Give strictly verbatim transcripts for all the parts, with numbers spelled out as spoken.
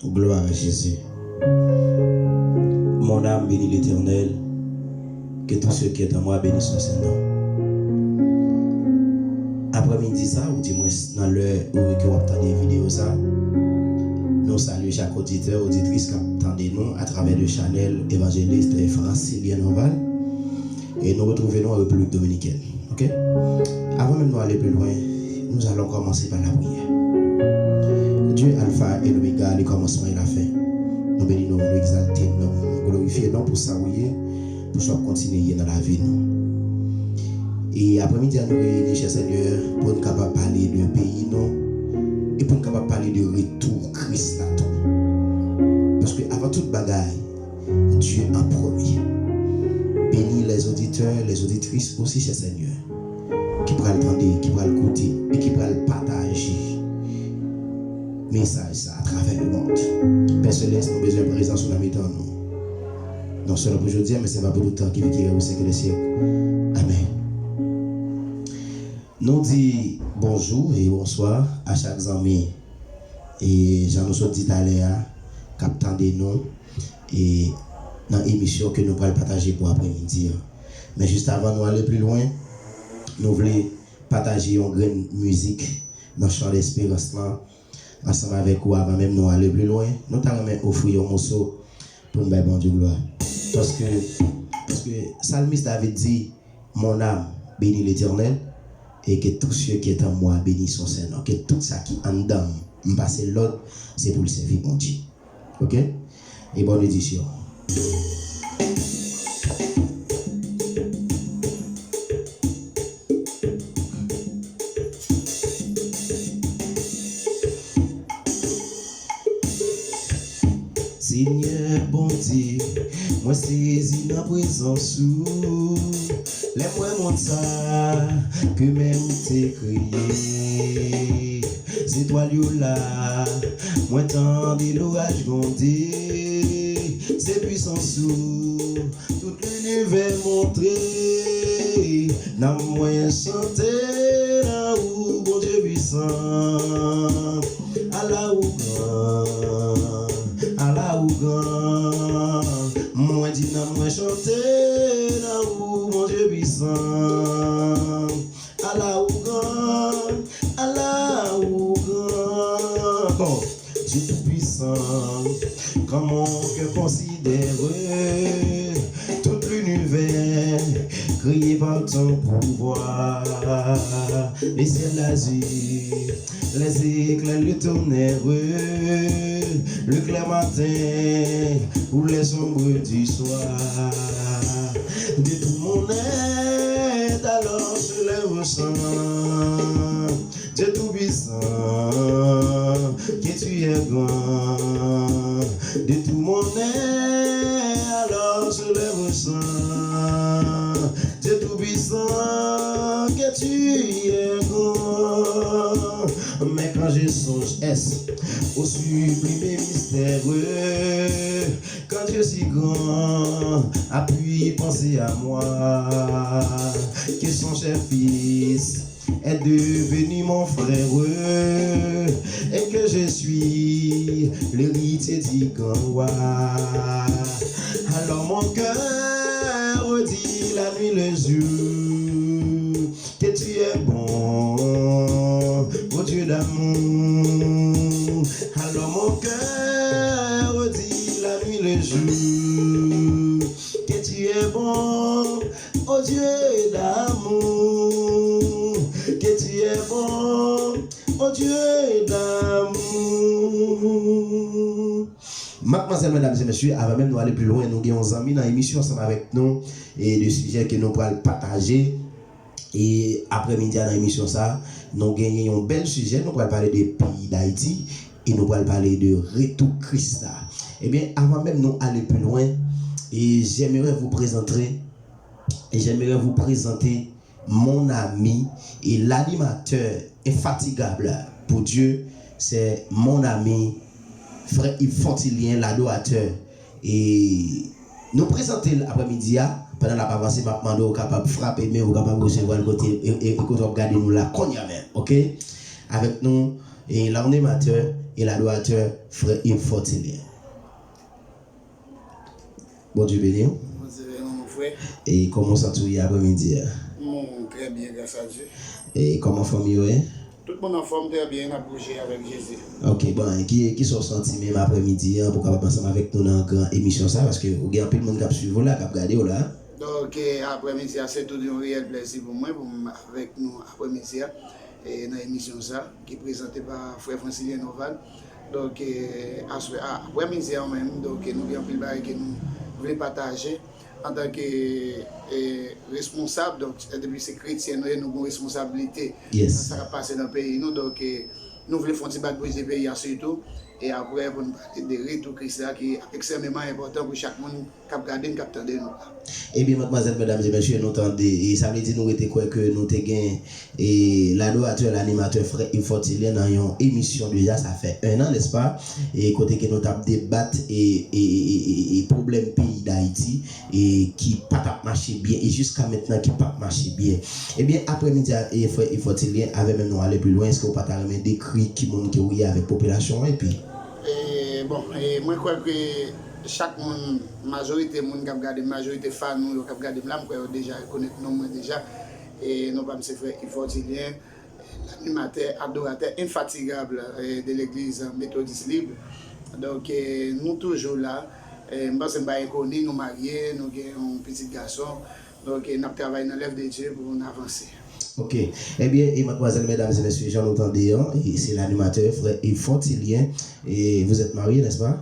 Gloire à Jésus. Mon âme bénit l'Éternel, que tout ce qui est en moi bénisse son saint nom. Aprèmidi sa, oudimwens nan lè ke w ap tande videyo sa, nou salye chak oditè, oditris k ap tande nou atravè le chanèl Evangeliste Francilien Norval. E nou retwouve nou an Repiblik Dominikèn. Ok? Avan menm nou ale pli lwen, nous allons commencer par la prière. Dieu Alpha et l'Oméga, le commencement et la fin. Nou beni non, nou egzalte non, nou glorifye non pou sa ou ye, pou sa w ap kontinye ye nan lavi nou. E aprèmidi a nou reyini, chè Senyè, pou n kapab pale de peyi nou e pou n kapab pale de retou Kris la tou. Paske avan tout bagay, Dieu en premier. Beni les auditeurs, les auditrices aussi, chè Senyè, ki pral tande, ki pral koute e ki pral pataje mesaj sa atravè lemonn. Pè Selès, nou bezwen prezans ou nan mitan nou. Non sèlman pou jodi a, men se pa pou tout tan ki viv ki règne au siècle des siècles. Amèn. Nou di bonjou e bonswa a chak zanmi, e jan nou sot di talè a, k ap tande nou e nan emisyon ke nou pral pataje pou aprèmidi an. Men jis avan nou ale pli lwen, nou vle pataje yon grenn mizik nan chan lesperans lan ansanm avèk ou avan menm nou ale pli lwen. Nou ta renmen ofri yon moso pou n bay Bondye glwa. Paske, paske salmis David di, Mon âme, bénis l'Éternel, et que tout ce qui est en moi bénisse son saint nom. Ke tout sa ki anndan m, m pase l lòd, se pou l sèvi Bondye. Ok? E bòn edisyon. Senyè Bondye, mwen sezi nan prezans ou. Lè m wè mond sa ke men m te kreye, zetwal yo la, mwen tande loraj gwonde. Se pwisans ou, tout linivè montre. Nanm mwen chante nan ou, Bondye pwisan. Ala ou gran, ala ou gran. Mwen di nanm mwen chante nan ou, Bondye pwisan. Ala ou gran, ala ou gran. Bon, Dieu tout-puissant, quand mon cœur considère tout l'univers créé par ton pouvoir, les ciels d'azur, les éclairs, le tonnerre, le clair matin ou les ombres du soir. De tout mon être, alors je lève un chant. Dieu tout-puissant, que tu es grand. De tout mon être, alors je lève un chant. Dieu tout-puissant, que tu es grand. Mais quand je songe, est-ce au sublime mystère, quand Dieu si grand a pu penser à moi, que son cher fils est devenu mon frère et que je suis l'héritier du grand roi. Alors mon cœur dit la nuit le jour que tu es bon, ô Dieu d'amour. Alors mon cœur dit la nuit le jour que tu es bon, ô Dieu d'amour, que tu es bon, ô Dieu d'amour. Madmwazèl, medam e mesye, avan menm nou ale pi lwen, nou gen yon zanmi nan emisyon ansanm avèk nou e de sijè ke nou pral pataje. E aprèmidi a nan emisyon sa, nou genyen yon bèl sijè, nou pral pale de peyi Dayiti e nou pral pale de retou Kris la. Ebyen, avan menm nou ale pi lwen, e j'aimerais vous présenter, j'aimerais vous présenter mon ami et l'animateur infatigable pour Dieu, c'est mon ami frè Yves Frontilien, l'adorateur. E nou prezante l aprèmidi a, pandan l ap avanse, m ap mande w kapab frape men, ou kapab resevwa l kote, e, e, e kote w ap gade nou la kounye a menm, ok? Avèk nou, E l'animatè e l'adoratè, frè Yves Fortilien. Bondye beni w. Bondye beni w, mon frè. E kòman w santi w ye aprèmidi a? Mwen trè byen, gras a Dye. E kòman fanmi yo ye? Tout moun anfòm, trè byen, n ap bouje avèk Jezi. Ok, bon, e ki, kisa w santi menm aprèmidi an pou w kapab ansanm avèk nou nan gran emisyon sa, paske ou gen anpil moun k ap swiv ou la, k ap gade w la. Donk, e, aprèmidi a, se tou yon reyèl plèzi pou mwen, pou m avèk nou aprèmidi a, e, nan emisyon sa, ki prezante pa frè Francilien Norval. Donk, e, aswè, a, aprèmidi a menm, donk, e, nou gen anpil bagay ke nou vle pataje antanke, e, responsab, donk, e, depi se kretyen nou ye, nou gen responsablite nan sa k ap pase nan peyi nou. Donk, e, nou vle fè yon ti bat brise peyi a sitou, e apre pou nou pale de retou Kris la ki ekstrèmeman enpòtan pou chak moun k ap gade n, k ap tande nou la. Ebyen, madmwazèl, medam e mesye, nou tande, e sa vle di nou rete kwè ke nou te gen, e, l'adoratè, l'animatè, frè Yves Fortilien nan yon emisyon deja, sa fè en an, nèspa? E kote ke nou t ap debat, e, e, e, e, e pwoblèm peyi Dayiti, e ki pa t ap mache byen, e jiska mentnan ki p ap mache byen. Ebyen, aprèmidi a, e, frè Yves Fortilien, avè menm nou ale pi lwen, èske w pa ta renmen dekri ki moun ke w ye avèk popilasyon an, epi? E, bon, e, mwen kwè ke chak moun, majorite moun k ap gade m, majorite fan nou yo k ap gade m la, m kwè yo deja rekonèt non mwen deja. E non pa m se frè Yves Fortilien, l'animatè, adoratè infatigab, e, de legliz Metodis Lib. Donk, e, nou toujou la. E, m panse m pa enkoni, nou marye, nou gen yon pitit gason. Donk, e, n ap travay nan lèv de Dye pou n avanse. Ok. Ebyen, e madmwazèl, medam e mesye, jan nou tande an, e se l'animatè, frè Yves Fortilien. E vous êtes marié, n'est-ce pas?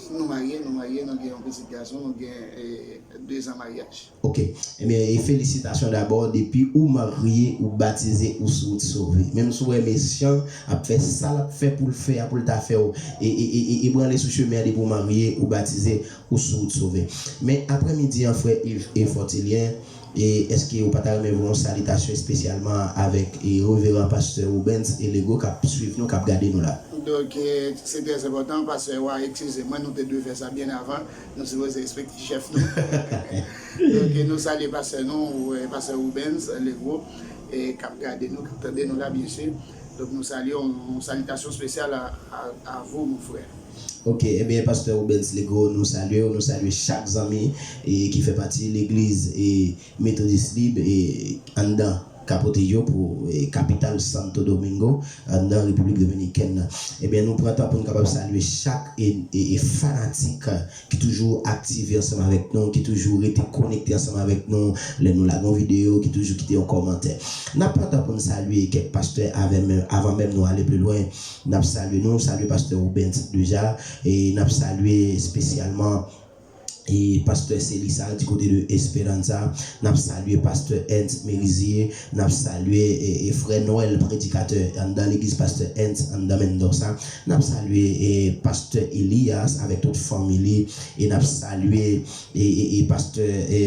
Wi, nou marye, nou marye, nou gen yon pitit gason, nou gen, e, de zan maryaj. Ok. Ebyen, e felisitasyon dabò, depi ou marye, ou batize, ou sou wout sove. Menm si w wè mesyan ap fè sa l ap fè pou l fè a, pou l ta fè w, e, e, e, e, ebranle sou chemen an, depi w marye, ou batize, ou sou wout sove. Men aprèmidi an, frè Yves e Fortilien, e èske ou pa ta renmen voye yon salitasyon espesyalman avèk, e, reveran pastè Rubens e Lego k ap swiv nou, k ap gade nou la? Donk, e, se trè enpòtan, pastè, w a eskize mwen, nou te dwe fè sa byen avan, nou sipoze respekte chèf nou. Donk, e, nou salye pastè nou, e, pastè Rubens Lego, e, k ap gade nou, k ap tande nou la, byen si. Donk, nou salye w, yon salitasyon espesyal a, a, à vous, mon frère. Ok, ebyen, pastè Rubens Lego, nou salye w, nou salye chak zanmi, e, ki fè pati legliz, e, Metodis Lib, e, anndan Capotillo pou, e, kapital Santo Domingo, anndan Repiblik Dominikèn nan. Ebyen, nou pran tan pou n kapab salye chak, e, e, e fanatik, e, ki toujou aktive ansanm avèk nou, ki toujou rete konekte ansanm avèk nou, lè nou lage yon videyo, ki toujou kite yon kòmantè. N ap pran tan pou n salye kèk pastè avè menm, avan menm nou ale pi lwen. N ap salye nou, salye pastè Rubens deja, e n ap salye espesyalman, e, pastè Celissa di kote de Esperanza, n ap salye pastè Ernst Merizier, n ap salye, e, e, frè Noël, predikatè anndan legliz pastè Ernst anndan Mendoza, n ap salye, e, pastè Elias avèk tout fanmi li, e n ap salye, e, e, e pastè, e,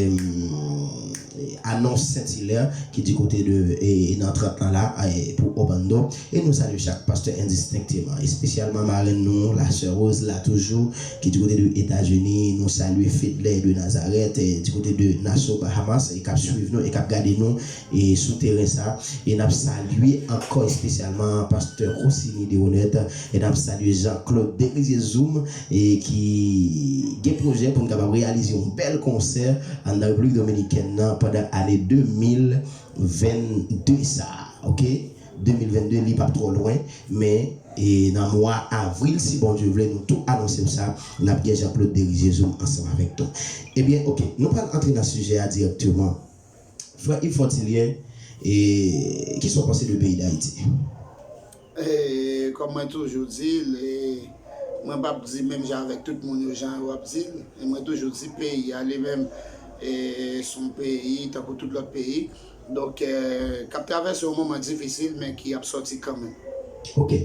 Anons Saint-Hilaire, ki di kote de, e, nan trant lan la, e, pou Obando. E nou salye chak pastè endistenkteman, espesyalman marenn nou, la sè Rose la toujou, ki di kote de Etazini. Nou salye Fedley de Nazareth, e, di kote de Nassau, Bahamas, e k ap swiv nou, e k ap gade nou, e, sou teren sa. E n ap salye ankò espesyalman pastè Rossini Deronette, e n ap salye Jean Claude Derizier Zoom, e ki gen pwojè pou n kapab reyalize yon bèl konsè anndan Repiblik Dominikèn nan pandan ane de mil vennde sa a, ok? De mil vennde, li p ap twò lwen, men, e, nan mwa avril, si Bondye vle, nou tou anonse w sa, n ap gen Jean Claude Derizier Zoom ansanm avèk nou. Ebyen, ok, nou pral antre nan sijè a dirèkteman. Frè Yves Fortilien, e, kisa w panse de peyi Dayiti? E, kòm mwen toujou di l, e, mwen p ap di menm jan avèk tout moun yo, jan yo ap di l. E mwen toujou di peyi a li menm, e, se yon peyi tankou tout lòt peyi. Donk, e, k ap travèse yon moman difisil, men ki ap sòti kanmenm. Ok.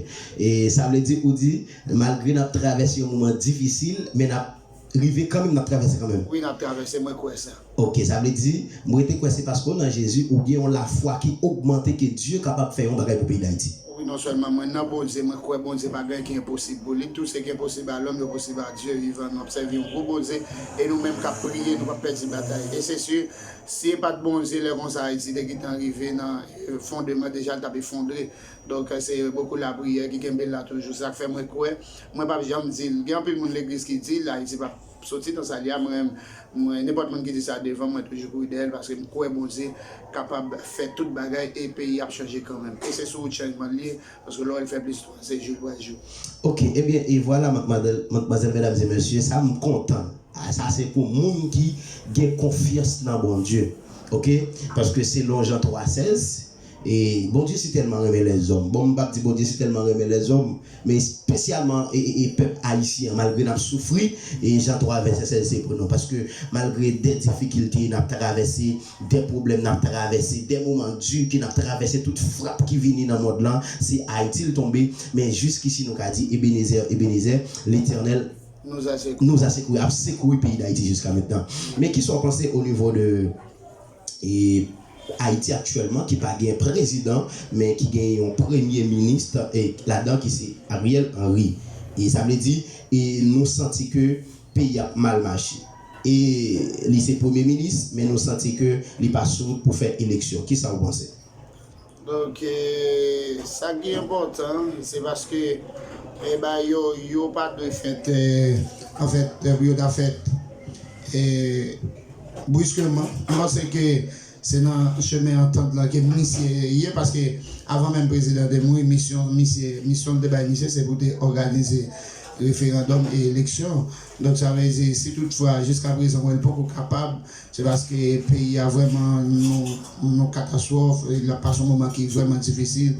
E sa vle di, ou di, malgre n ap travèse yon moman difisil, men n ap rive kanmenm, n ap travèse kanmenm. Wi, n ap travèse, mwen kwè sa. Ok, sa vle di, mwen te kwè se paske w nan Jezi, ou gen yon lafwa ki ogmante ke Dye kapab fè yon bagay pou peyi Dayiti. Wi, Non sèlman mwen nan Bondye, mwen kwè Bondye pa gen anyen ki enposib pou li. Tout ce qui est possible à l'homme est possible à Dieu. Vivan, nou ap sèvi yon gwo Bondye e nou menm k ap priye, nou p ap pèdi batay. E se si, si e pa t Bondye, lè konsa Ayiti te gentan rive nan eh, fondeman, deja l t ap efondre. Donk, eh, se bokou lapriyè ki kenbe l la toujou. Sa k fè mwen kwè, mwen p ap janm di l. Gen anpil moun legliz ki di l, Ayiti p ap soti nan sa l ye a, mwen, mwen, nenpòt moun ki di sa devan m, mwen toujou kouri dèyè l paske m kwè Bondye kapab fè tout bagay e peyi ap chanje kanmenm. E se sou wout chanjman l ye, paske lè w wè l fè plis twa, se jou pa jou. Ok, ebyen, e vwala, madmwazèl, madmwazèl, medam e mesye, sa m kontan. Ah, sa se pou moun ki gen konfyans nan Bondye. Ok? Paske selon Jan twa sèz, e Bondye si tèlman renmen lèzòm. Bon, m p ap di Bondye si tèlman renmen lèzòm, men espesyalman e, e, e pèp ayisyen an, malgre n ap soufri, e Jan twa vèsè sèz se pou nou. Paske malgre de difikilte n ap travèse, de pwoblèm n ap travèse, de moman di ke n ap travèse, tout frap ki vini nan mond lan, se Ayiti l tonbe, men jiskisi nou ka di, Ebenezè, Ebenezè, Letènèl Nous a secourus. Nous a secourus, ap sekouri peyi Dayiti jiska mentnan. Men kisa w panse o nivo de e, Ayiti aktyèlman ki pa gen prezidan, men ki gen yon premye minis e, ladan ki se Ariel Henry? E sa vle di, e, nou santi ke peyi ap mal mache. E li se premye minis, men nou santi ke li pa sou wout pou fè eleksyon. Kisa w panse? Donk, eh, sa ki enpòtan, se paske eh, ba yo, yo pa dwe fèt, eh, anfèt, eh, yo ta fèt eh, briskeman. M panse ke se nan chemen antant lan ke misye ye, paske avan menm prezidan te mouri, misyon misye, misyon l te bay misye, se pou te òganize referandòm e eleksyon. Donk, sa vle di, si toutfwa, jiska prezan, wè l poko kapab, se paske peyi a vrèman nan yon katastwòf, l ap pase yon moman ki vrèman difisil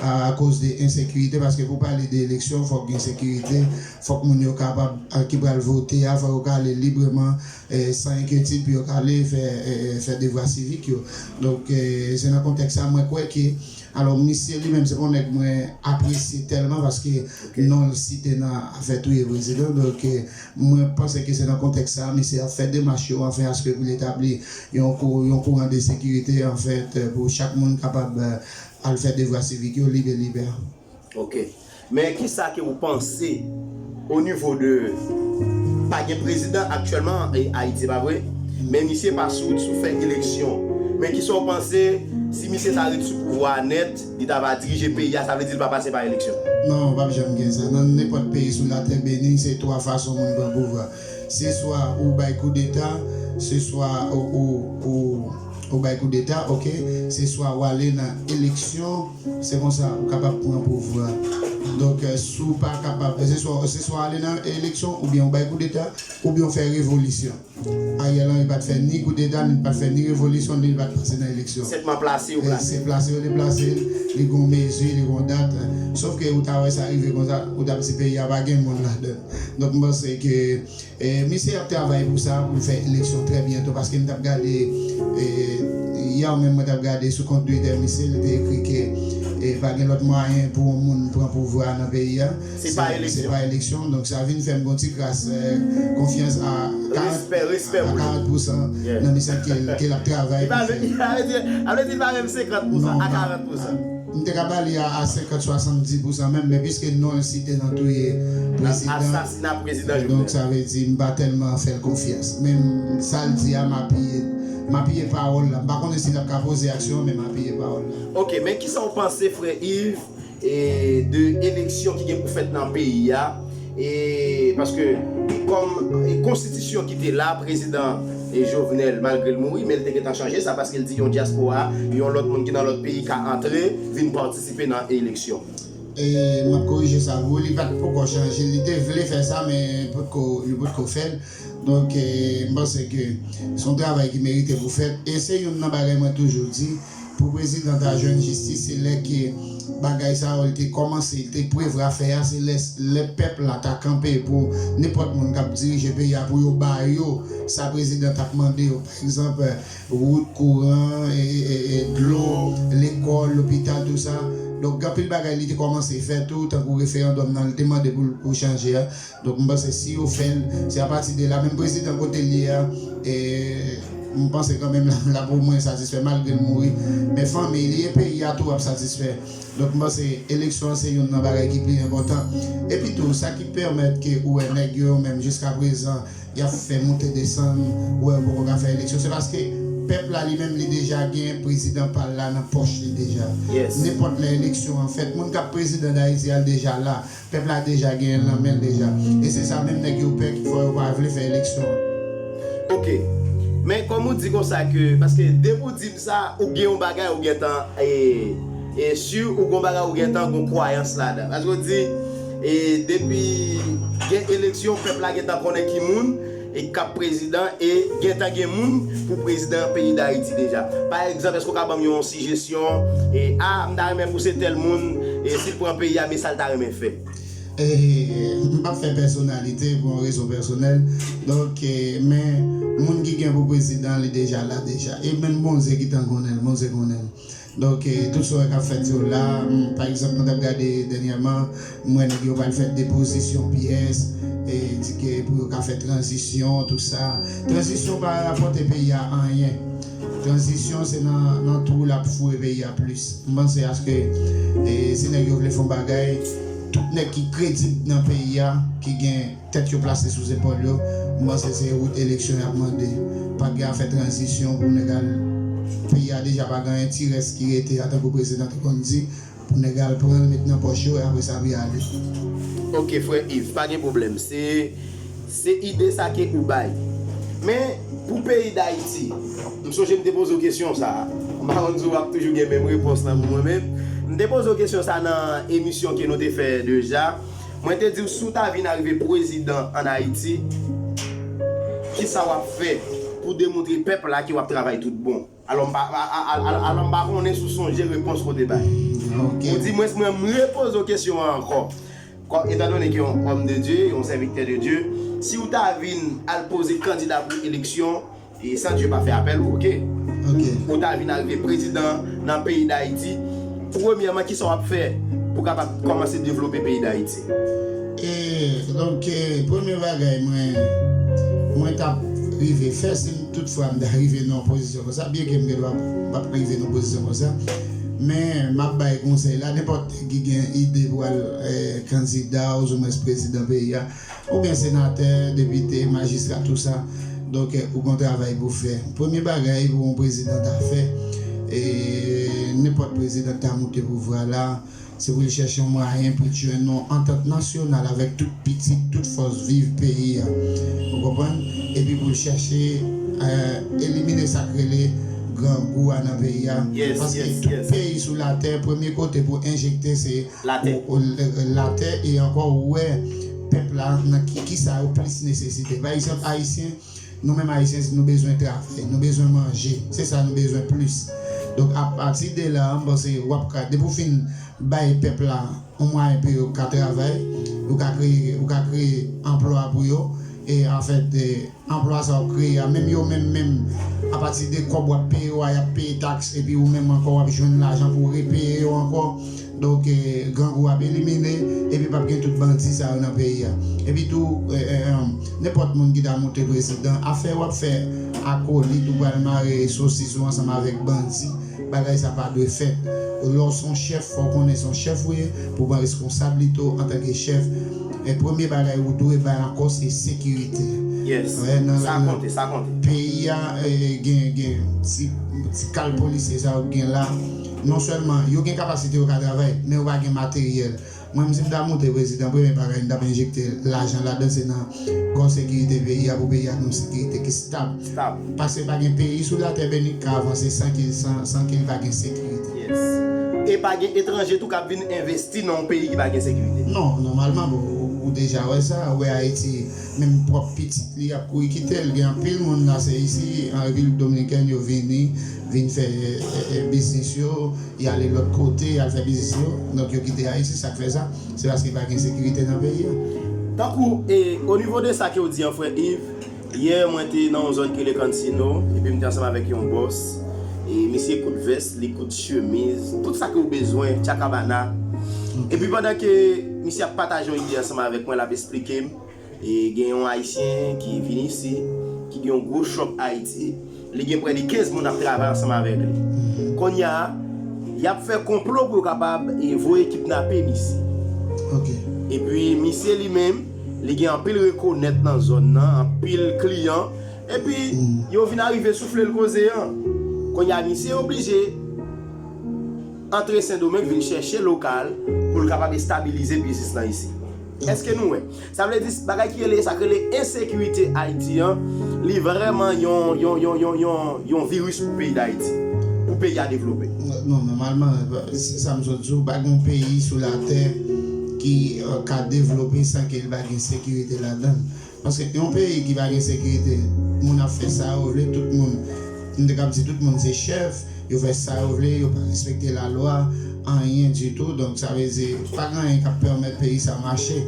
akoz de ensekirite, paske pou pale de eleksyon, fòk gen sekirite, fòk moun yo kapab, ki pral vote a, fòk yo ka ale libreman, eh, san enkyetid, pou yo ka ale fè, eh, fè devwa sivik yo. Donk, eh, se nan kontèks sa, mwen kwè ke, alò, misye li menm, se pa yon nèg mwen apresye tèlman, paske non l site nan afè touye prezidan, donk, eh, mwen panse ke se nan kontèks sa, misye ap fè demach yo, anfen, aske pou l etabli yon kou, yon kouran de sekirite, anfèt, pou chak moun kapab, eh, al fè devwa sivik yo lib e libè. Ok. Men kisa ke ou panse o nivo de, pa gen prezidan aktyèlman e Ayiti, pa vre? Men misye pa sou wout sou fè eleksyon. Men kisa w panse si misye sa ret sou pouvwa a nèt, li ta va dirije peyi a, sa vle di li pa pase pa eleksyon? Non, p ap janm gen sa. Nan nenpòt peyi sou latè beni, se twa fason moun pran pouvwa. Se swa ou bay koudeta, se swa ou, ou, ou, ou bay koudeta, ok? Se swa w ale nan eleksyon, se konsa ou kapab pran pouvwa. Donk, eh, si w pa kapab, se swa, se swa w ale nan eleksyon, oubyen w bay koudeta, oubyen w fè revolisyon. Ariel Henry pa t fè ni koudeta, ni l pa t fè ni revolisyon, ni l pa t pase nan eleksyon. Senpman plase yo plase. Se plase yo te plase l, li gon mezi, li gon dat. Sof ke ou ta wè sa rive konsa, ou t ap di peyi a pa gen moun ladan l. Donk, m panse ke, eh, misye ap travay pou sa, pou l fè eleksyon trè byento, paske m t ap gade, eh, yè menm mwen t ap gade sou kont Twitter misye, li te ekri ke, eh, pa gen lòt mwayen pou yon moun pran pouvwa nan peyi a. Se pa eleksyon. Se pa eleksyon, donk sa vin fè m gon ti kras, eh, konfyans a karant, a karant pousan nan misye ke, ke l ap travay pou fè. Sa vle di, sa vle di, sa vle di pa menm senkant pousan, a karant pousan. M te ka ba li a, a senkant, swasanndis pousan menm, men piske non l site nan touye prezidan, asasina prezidan Jovenel, donk sa vle di m pa tèlman fè l konfyans. Men sa l di a, m apiye, m apiye pawòl la. M pa konnen si l ap ka poze aksyon, men m apiye pawòl la. Ok, men kisa w panse, frè Yves, e, de eleksyon ki gen pou fèt nan peyi a? E, paske, kòm, e, konstitisyon ki te la, prezidan, e, Jovenel, malgre l mouri, men l te gentan chanje sa, paske l di yon dyaspora, yon lòt moun ki nan lòt peyi ka antre, vin patisipe nan eleksyon. E, m ap korije sa pou ou, li pa t poko chanje, li te vle fè sa, men potko, li potko fè l. Donk, e, m panse ke se yon travay ki merite pou fèt. E se youn nan bagay mwen toujou di, pou prezidan ta jwenn jistis, se lè ke bagay sa yo, li te kòmanse, li te prevwa fè a, se lè, lè pèp la ta kanpe pou nenpòt moun k ap dirije peyi a, pou yo ba yo sa prezidan t ap mande yo. Pa egzanp, wout, kouran, e, e, e, e, dlo, lekòl, lopital, tou sa. Donk, gen anpil bagay li te kòmanse fè tou, tankou referandòm nan, li te mande pou, pou chanje a. Donk, m panse si yo fè l, se apati de la, menm prezidan kote l ye a, e, M panse kanmenm l ap omwen satisfè malgre l mouri. Men fanmi li e peyi a tou ap satisfè. Donk m panse eleksyon an se youn nan bagay ki pi enpòtan. Epi tou, sa ki pèmèt ke ou wè nèg yo menm jiska prezan y ap fè moute desann, ou wè yo poko ka fè eleksyon, se paske pèp la li menm li deja gen prezidan pa l la nan pòch li deja. Nenpòt lè eleksyon an fèt, moun k ap prezidan Dayiti a l deja la. Pèp la deja genyen l nan men l deja. E se sa menm nèg yo pè ki fè yo pa vle fè eleksyon an. Ok. Men kòm ou di konsa ke, paske depi w di m sa, ou gen yon bagay ou gentan e, e si ou gen yon bagay ou gentan gen kwayans ladan. Paske w di, e depi gen eleksyon, pèp la gentan konnen ki moun e k ap prezidan e gentan gen moun pou prezidan peyi Dayiti deja. Pa egzanp, èske w ka ban m yon sijesyon e a, m ta renmen pou se tèl moun e si l pran peyi a, men sa l ta renmen fè. E, m p ap fè pèsonalite pou yon rezon pèsonèl. Donk, e, men moun ki gen pou prezidan li deja la deja. E menm Bondye ki tan konnen l, Bondye konnen l. Donk, e, tout sa w wè k ap fèt yo la, m, pa egzanp, mwen t ap gade dènyèman, m wè nèg yo pral fè depozisyon pyès, e, di ke pou yo ka fè tranzisyon, tou sa. Tranzisyon pa rapòte peyi a anyen. Tranzisyon se nan, nan twou l ap foure peyi a plis. M panse aske e, si nèg yo vle fè yon bagay, tout nèg ki kredib nan peyi a, ki gen tèt yo plase sou zepòl yo, m panse se wout eleksyon y ap mande. Pa t gen afè tranzisyon pou nèg al. Peyi a deja pa gen anyen, ti rès ki rete a, tankou prezidan te konn di, pou nèg al pran l met nan pòch yo e apre sa pou y ale. Ok, frè Yves, pa gen pwoblèm. Se, se ide sa ke ou bay. Men, pou peyi Dayiti, m sonje m te poze w kesyon sa a. M pa konn si w ap toujou gen menm repons lan pou mwen, men m te poze w kesyon sa a nan emisyon ke nou te fè deja. Mwen te di w si w ta vin arive prezidan ann Ayiti, kisa w ap fè pou demontre pèp la ke w ap travay tout bon? Alò m pa, a, a, a, a, alò m pa konnen si w sonje repons ke w te bay. Ok. Ou di mwen, mwen m repoze w kesyon an ankò. Kò, etandone ke yon homme de Dieu, yon serviteur de Dieu, si w ta vin al poze kandida pou eleksyon, e san Dye pa fè apèl ou, ok? Ok. Ou ta vin arive prezidan nan peyi Dayiti, premyèman, kisa w ap fè pou kapab kòmanse devlope peyi Dayiti? E, donk, e, premye bagay mwen, mwen t ap rive fè, si m, tout fwa m ta rive nan yon pozisyon konsa, byenke m gen dwa p ap rive nan yon pozisyon konsa, men m ap bay konsèy la, nenpòt nèg ki gen ide pou al, e, kandida, ouzomwens prezidan peyi a, oubyen senatè, depite, majistra, tou sa. Donk, e, ou gen yon travay pou fè. Premye bagay pou yon prezidan ta fè, e, nenpòt prezidan ta moute pouvwa la, se pou l chèche yon mwayen pou l jwenn yon antant nasyonal avèk tout pitit, tout fòs viv peyi a. Ou konprann? Epi pou l chèche, e, elimine sa k rele grangou a nan peyi a. Yes, Paske yes, tout yes. Peyi sou latè, premye kote pou enjekte se Latè. ou, ou, l- latè, e ankò ou wè pèp la nan ki, ki sa yo plis nesesite. Pa egzanp, Ayisyen, nou menm Ayisyen, nou bezwen travay, nou bezwen manje. Se sa nou bezwen plis. Donk, apati de la, m panse w ap ka, depi w fin bay pèp la yon mwayen pou yo ka travay, ou ka kreye, ou ka kreye anplwa pou yo, e anfèt, e, anplwa sa w ap kreye a, menm yo menm, menm, apati de kòb w ap peye yo a, y ap peye taks, epi ou menm ankò w ap jwenn lajan pou w repeye yo ankò. Donk, e, grangou ap elimine, epi p ap gen tout bandi sa yo nan peyi a. Epi tou, e, e, e, nenpòt moun ki ta moute prezidan, afè w ap fè akolit, ou pral mare sosis ou ansanm avèk bandi, bagay sa pa dwe fèt. Lè w se yon chèf, fò w konnen se yon chèf ou ye, pou w pran reskonsablite w antanke chèf. E premye bagay ou dwe bay ankò se sekirite. Yes. Wè, nan, Sa nan konte, sa konte. Peyi a, e, gen, gen ti, ti kal polisye sa yo gen la. Non sèlman yo gen kapasite yo ka travay, men yo pa gen materyèl. Mwen menm si m ta moute prezidan, premye bagay m t ap enjekte lajan ladan se nan kò sekirite peyi a pou peyi a gen yon sekirite ki stab. Stab. Paske pa gen peyi sou latè beni k ka avanse san ke, san, san ke l pa gen sekirite. Yes. E pa gen etranje tou k ap vin envesti nan yon peyi ki pa gen sekirite. Non, nòmalman, bon, ou, ou deja wè sa, ou wè Ayiti, menm pwòp pitit li ap kouri kite l, gen anpil moun la se isi, an Repiblik Dominikèn yo vini, vin fè, e, e, biznis yo, y ale lòt kote, y al fè biznis yo, donk yo kite Ayiti, sa k fè sa, se paske pa gen sekirite nan peyi a. Tankou, e, o nivo de sa ke w di an, frè Yves, yè mwen te nan yon zòn ki rele Cancino, epi m te ansanm avèk yon bòs, e misye kout vès, li kout chemiz, tout sa ke w bezwen, tchakabana. Epi pandan ke misye ap pataje yon ide ansanm avèk mwen, l ap esplike m, e gen yon Ayisyen ki vin isi, ki gen yon gwo shop Ayiti, Li gen prè de kenz moun ap travay ansanm avèk li. Kounye a, y ap fè konplo pou yo kapab e voye kidnape misye. Ok. Epi misye li menm, li gen anpil rekonèt nan zòn nan, anpil kliyan. Epi yo vin arive soufle l koze an. Kounye a, misye oblije antre Sendomeng vin chèche lokal pou l kapab estabilize biznis lan isi. Èske nou wè? Sa vle di bagay ki rele, sa k rele ensekirite Ayiti an, li vrèman yon, yon, yon, yon, yon, yon viris pou peyi Dayiti, pou peyi a devlope. Non, nòmalman, se sa m sot di w, pa gen yon peyi sou latè ki euh, ka devlope san ke l pa gen sekirite ladan l. Paske yon peyi ki pa gen sekirite, moun ap fè sa yo vle, tout moun, m te kab di tout moun se chèf, yo fè sa yo vle, yo pa respekte lalwa, anyen ditou. Donk, sa vle di, pa gen anyen k ap pèmèt peyi sa mache.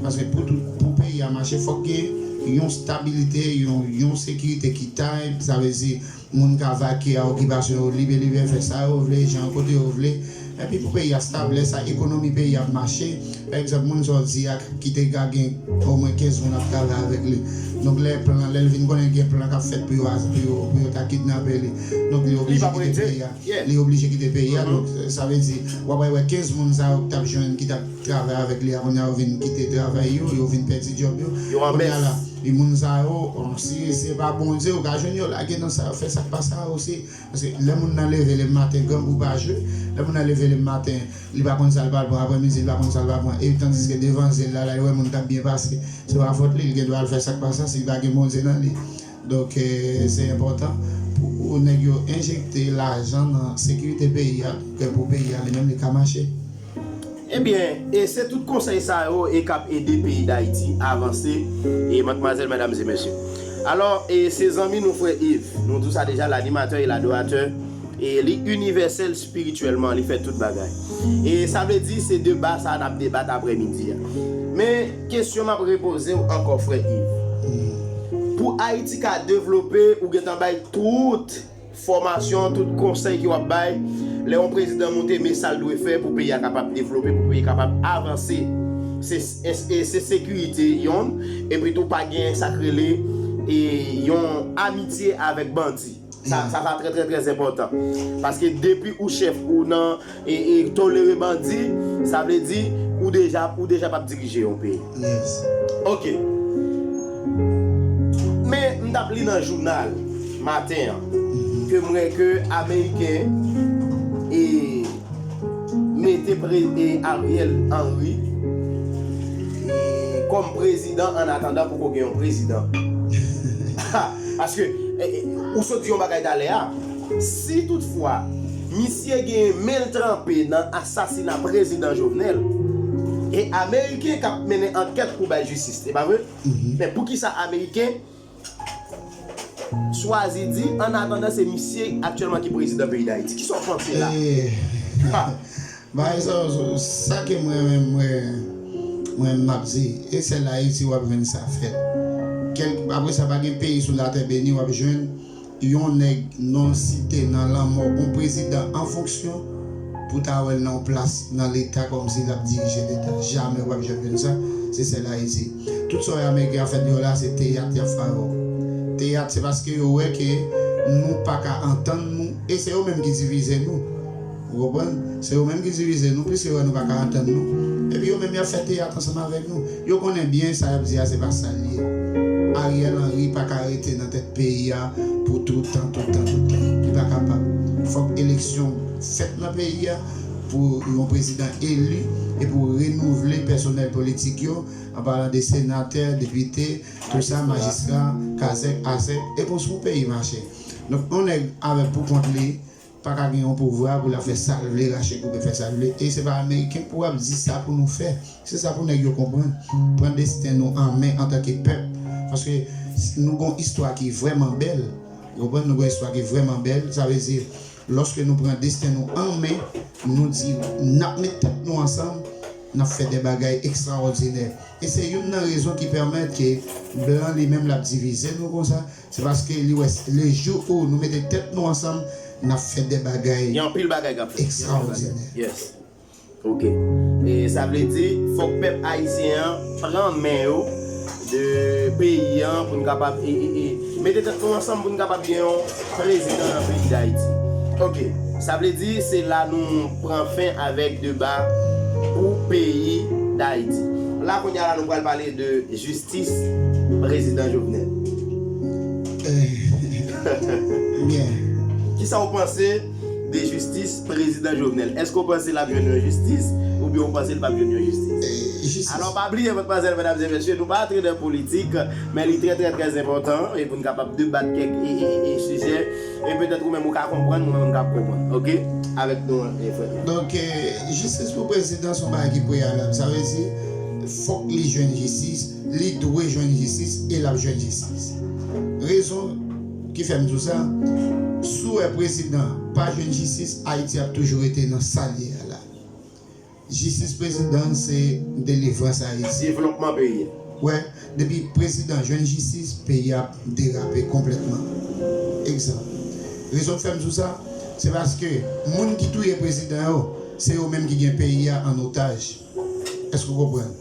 Paske pou, tout, pou peyi a mache, fòk gen yon stabilite, yon, yon sekirite ki tay, sa vle di, moun ka vake a okipasyon yo libe, libe, fè sa yo vle, jan kote yo vle. Epi pou peyi a stab, lè sa ekonomi peyi a ap mache. Pa egzanp, moun sa w di a ki te ka gen omwen kenz moun ap travay avèk li. Donk lè plan, lè l vin konnen gen plan k ap fèt pou yo, pou yo, pou yo ta kidnape li. Donk li oblije kite peyi a. Li oblije kite peyi a. Donk sa vle di, w ap wè kenz moun sa yo k t ap jwenn, ki t ap travay avèk li a, kounye a yo vin kite travay yo, yo vin pèdi djòb yo. Kounye a la, e moun sa yo, bon, si se pa Bondye, ou ka jwenn yo lage nan sa, fè sa k pa sa osi. Paske lè moun nan leve lematen, grangou pa jwe. Lè moun nan leve lematen, li pa konn sa l pral pran, aprèmidi, li pa konn sa l pral pran. E tandiske devan zye l la, la, li wè moun k ap byen pase. Se pa fòt li, li gen dwa al fè sa k pa sa, si li pa gen Bondye nan li. Donk, eh, se enpòtan pou nèg yo enjekte lajan nan sekirite peyi a, ke pou peyi a li menm li ka mache. Ebyen, e se tout konsèy sa yo e k ap ede peyi Dayiti avanse, e madmwazèl, medam e mesye. Alò, e se zanmi nou frè Yves, nou di w sa deja, lanimatè e ladoratè, e li inivèsèl espirityèlman, li fè tout bagay. E sa vle di, se deba sa n ap debat aprèmidi a. Men, kesyon m ap repoze w ankò, frè Yves. Pou Ayiti ka devlope, ou gentan bay tout fòmasyon, tout konsèy ke w ap bay, lè yon prezidan moute, men sa l dwe fè pou peyi a kapab devlope, pou peyi a kapab avanse. Se, se, se sekirite yonn, epi tou pa gen sa k rele e yon amitye avèk bandi. Sa, sa, sa trè, trè, trè enpòtan. Paske depi ou chèf ou nan e, e tolere bandi, sa vle di ou deja, ou deja p ap dirije yon peyi. Yes. Ok. Men m t ap li nan jounal maten an ke m wè ke Ameriken e mete pre, e Ariel Henry e kòm prezidan an atandan poko gen yon prezidan. Paske e, e, ou sot di yon bagay talè a. Si toutfwa misye gen men l tranpe nan asasina prezidan Jovenel, e Ameriken k ap mennen ankèt pou bay jistis, e pa vre? Men poukisa Ameriken swazi di, an atandan se misye aktyèlman ki prezidan peyi Dayiti? Kisa w panse la? Eh, Ha! Bagay sa yo, sa ke mwen menm, mwen, mwen m ap di, e sèl Ayiti w ap jwenn sa fèt. Kèl, apre sa, pa gen peyi sou latè beni w ap jwenn yon nèg non l site nan lanmò yon prezidan an fonksyon pou ta wè l nan yon plas nan Leta kòmsi l ap dirije Leta. Jamè w p ap janm jwenn sa. Se sèl Ayiti. Tout sa w wè Ameriken ap fè deyò la, se teyat y ap fè avè w. Teyat, se paske yo wè ke nou pa ka antann nou, e se yo menm ki divize nou. Ou konprann? Se yo menm ki divize nou, piske yo wè nou pa ka antann nou. Epi yo menm y ap fè teyat ansanm avèk nou. Yo konnen byen sa y ap di a, se pa sa l ye. Ariel Henry pa ka rete nan tèt peyi a pou tout tan, tout tan, tout tan. Li pa kapab. Fòk eleksyon fèt nan peyi a pou yon prezidan eli e pou renouvle pèsonèl politik yo, an palan de senatè, depite, tou sa, majistra, kazèk, azèk, e pou, pou peyi mache. Donk, yon nèg avèk pou kont li, pa ka gen yon pouvwa pou l ap fè sa l vle, rache koupe fè sa l vle. E se pa Ameriken pou ap di sa pou nou fè. Se sa pou nèg yo konprann. Pran desten nou an men antanke pèp. Paske nou gon istwa ki vrèman bèl. Ou konprann? Nou gon istwa ki vrèman bèl. Sa vle di, lòske nou pran desten nou an men, nou di n ap met tèt nou ansanm, n ap fè de bagay ekstraòdinè. E se youn nan rezon ki pèmèt ke blan li menm l ap divize nou konsa. Se paske li wè le jou où nou mete tèt nou ansanm, n ap fè de bagay Gen anpil bagay k ap fèt. Ekstraòdinè. Yes. Ok. E sa vle di, fòk pèp ayisyen an pran men yo, de peyi an, pou n kapab e, e, e, mete tèt nou ansanm pou n kapab gen yon prezidan nan peyi Dayiti. Ok, sa vle di se la nou pran fen avèk deba pou peyi Dayiti. La kounye a la nou pral pale de jistis prezidan Jovenel. Byen. Kisa w panse de jistis prezidan Jovenel? Èske w panse l ap jwenn yon jistis oubyen w panse l p ap jwenn yon jistis? Jistis. Alò pa bliye, madmwazèl, medam e mesye, nou pa antre nan politik, men li trè trè trè enpòtan e pou n kapab debat kèk e, e, e, sijè e petèt ou menm ou ka konprann, mwen menm m ka konprann, ok? Avèk nou an, e frè. Donk, eh, jistis pou prezidan se yon bagay ki preyalab. Sa vle di, fòk li jwenn jistis, li dwe jwenn jistis e l ap jwenn jistis. Rezon ki fè m di w sa, si w wè prezidan pa jwenn jistis, Ayiti ap toujou rete nan sa l ye a la. Jistis prezidan se delivrans Ayiti. Devlopman peyi a. Wè, depi prezidan jwenn jistis, peyi a ap derape konplètman. Egzanp. Rezon k fè m di w sa, se paske moun ki touye prezidan yo, se yo menm ki gen peyi a an otaj. Èske w konprann?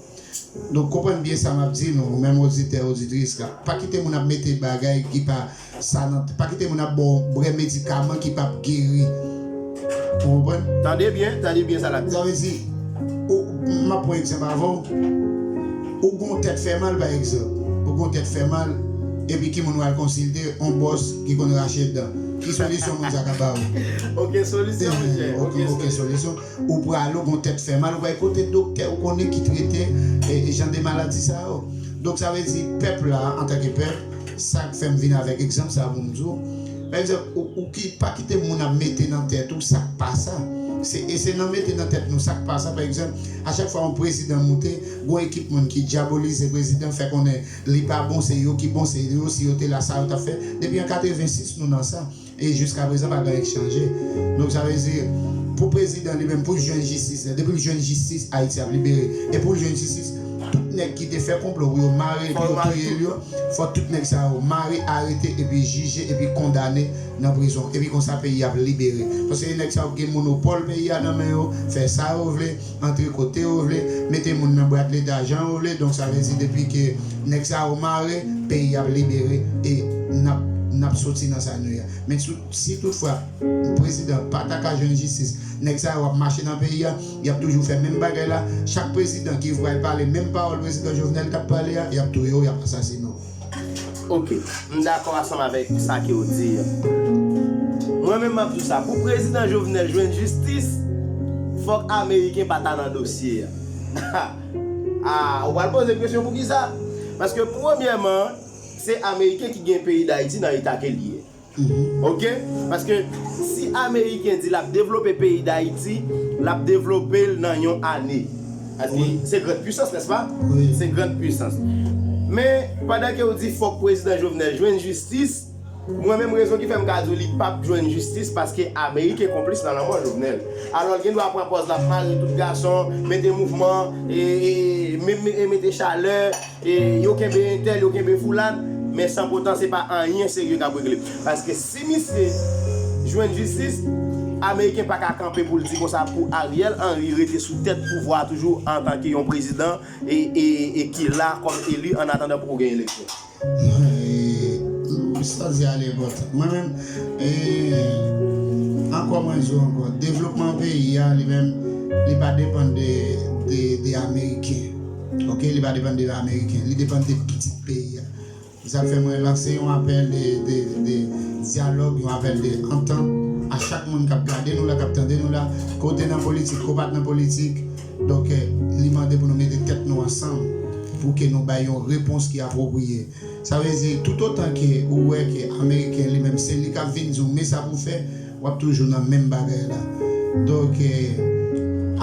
Donk, konprann byen sa m ap di nou, menm oditè, oditris la. Pa kite moun ap mete bagay ki pa sa nan, pa kite moun ap ba w brè medikaman ki p ap geri. Ou konprann? Tande byen, tande byen sa l ap di. Sa vle di, ou, m ap pran egzanp avè w. Ou gon tèt fè mal, pa egzanp. Ou gon tèt fè mal, epi ki moun w al konsilte? On bòs ki konn rache dan. Ki solisyon moun sa ka ba w? Ok, solisyon, monchè. Ok, ok, solisyon. Ou prale, ou gon tèt fè mal, ou pral kote doktè ou konnen ki trete e, e jan de maladi sa yo. Donk, sa vle di, pèp la, antanke pèp, sa k fè m vin avèk egzanp sa pou m di w. Pa egzanp, ou, ou ki pa kite moun ap mete nan tèt ou sa k pa sa. Se, e se nan mete nan tèt nou sa k pa sa. Pa egzanp, a chak fwa yon prezidan moute, gon ekip moun ki dyabolize prezidan, fè konnen li pa bon, se yo ki bon, se yo, si yo te la, sa yo t ap fè. Depi an katrevensis, nou nan sa. E jiskaprezan, pa gen anyen k chanje. Donk, sa vle di, pou prezidan li menm, pou l jwenn jistis la, depi l jwenn jistis, Ayiti ap libere. E pou l jwenn jistis, tout nèg ki te fè konplo pou yo mare l, pou yo touye l yo, fò tout nèg sa yo mare, arete, epi jije, epi kondane nan prizon. Epi konsa, peyi a ap libere. Paske nèg sa yo gen monopòl peyi a nan men yo, fè sa yo vle, antre kote yo vle, mete moun nan bwat leta jan yo vle. Donk, sa vle di, depi ke nèg sa yo mare, peyi a ap libere, e n ap, n ap soti nan sa nou ye a. Men si, si toutfwa prezidan pa ta ka jwenn jistis, nèg sa yo ap mache nan peyi a, y ap toujou fè menm bagay la. Chak prezidan ki pral pale menm pawòl prezidan Jovenel t ap pale a, y ap touye w, y ap asasine w. Ok, m dakò ansanm avèk sa ke w di a. Mwen menm m ap di w sa, pou prezidan Jovenel jwenn jistis, fòk ameriken pa ta nan dosye a. Ah, ou pral poze m kesyon poukisa? Paske premyèman, se ameriken ki gen peyi Dayiti nan eta ke l ye. Ok? Paske si ameriken di l ap devlope peyi Dayiti, l ap devlope l nan yon ane. Paske se grand pwisans, nèspa? Se grand pwisans. Men, pandan ke w di fòk prezidan Jovenel jwenn jistis, mwen menm rezon ki fè m ka di w li p ap jwenn jistis, paske ameriken konplis nan lanmò Jovenel. Alò, l gen dwa pran pòz l ap mare tout gason, mete mouvman, e, e, e, e mete chalè, e yo kenbe entèl, yo kenbe foulad, men san potan se pa anyen serye k ap regle. Paske si misye jwenn jistis, ameriken pa ka kanpe pou l di konsa pou Ariel Henry rete sou tèt pouvwa a toujou antanke yon prezidan e, e, e ki la kòm eli an atandan pou gen eleksyon. Sa di a li enpòtan. Mwen menm, e, ankò mwen di w ankò, devlopman peyi a li menm, li pa depann de, de, de ameriken. Ok, li pa depann de ameriken, li depann de pitit peyi a. Sa k fè mwen lanse yon apèl de, de, de dyalòg, yon apèl de antant a chak moun k ap gade nou la, k ap tande nou la, ke w te nan politik, ke w pa t nan politik. Donk, eh, li mande pou nou mete tèt nou ansanm pou ke nou bay yon repons ki apwopriye. Sa vle di, toutotan ke ou wè ke ameriken li menm, se li k ap vin di w men sa pou w fè, w ap toujou nan menm bagay la. Donk, eh,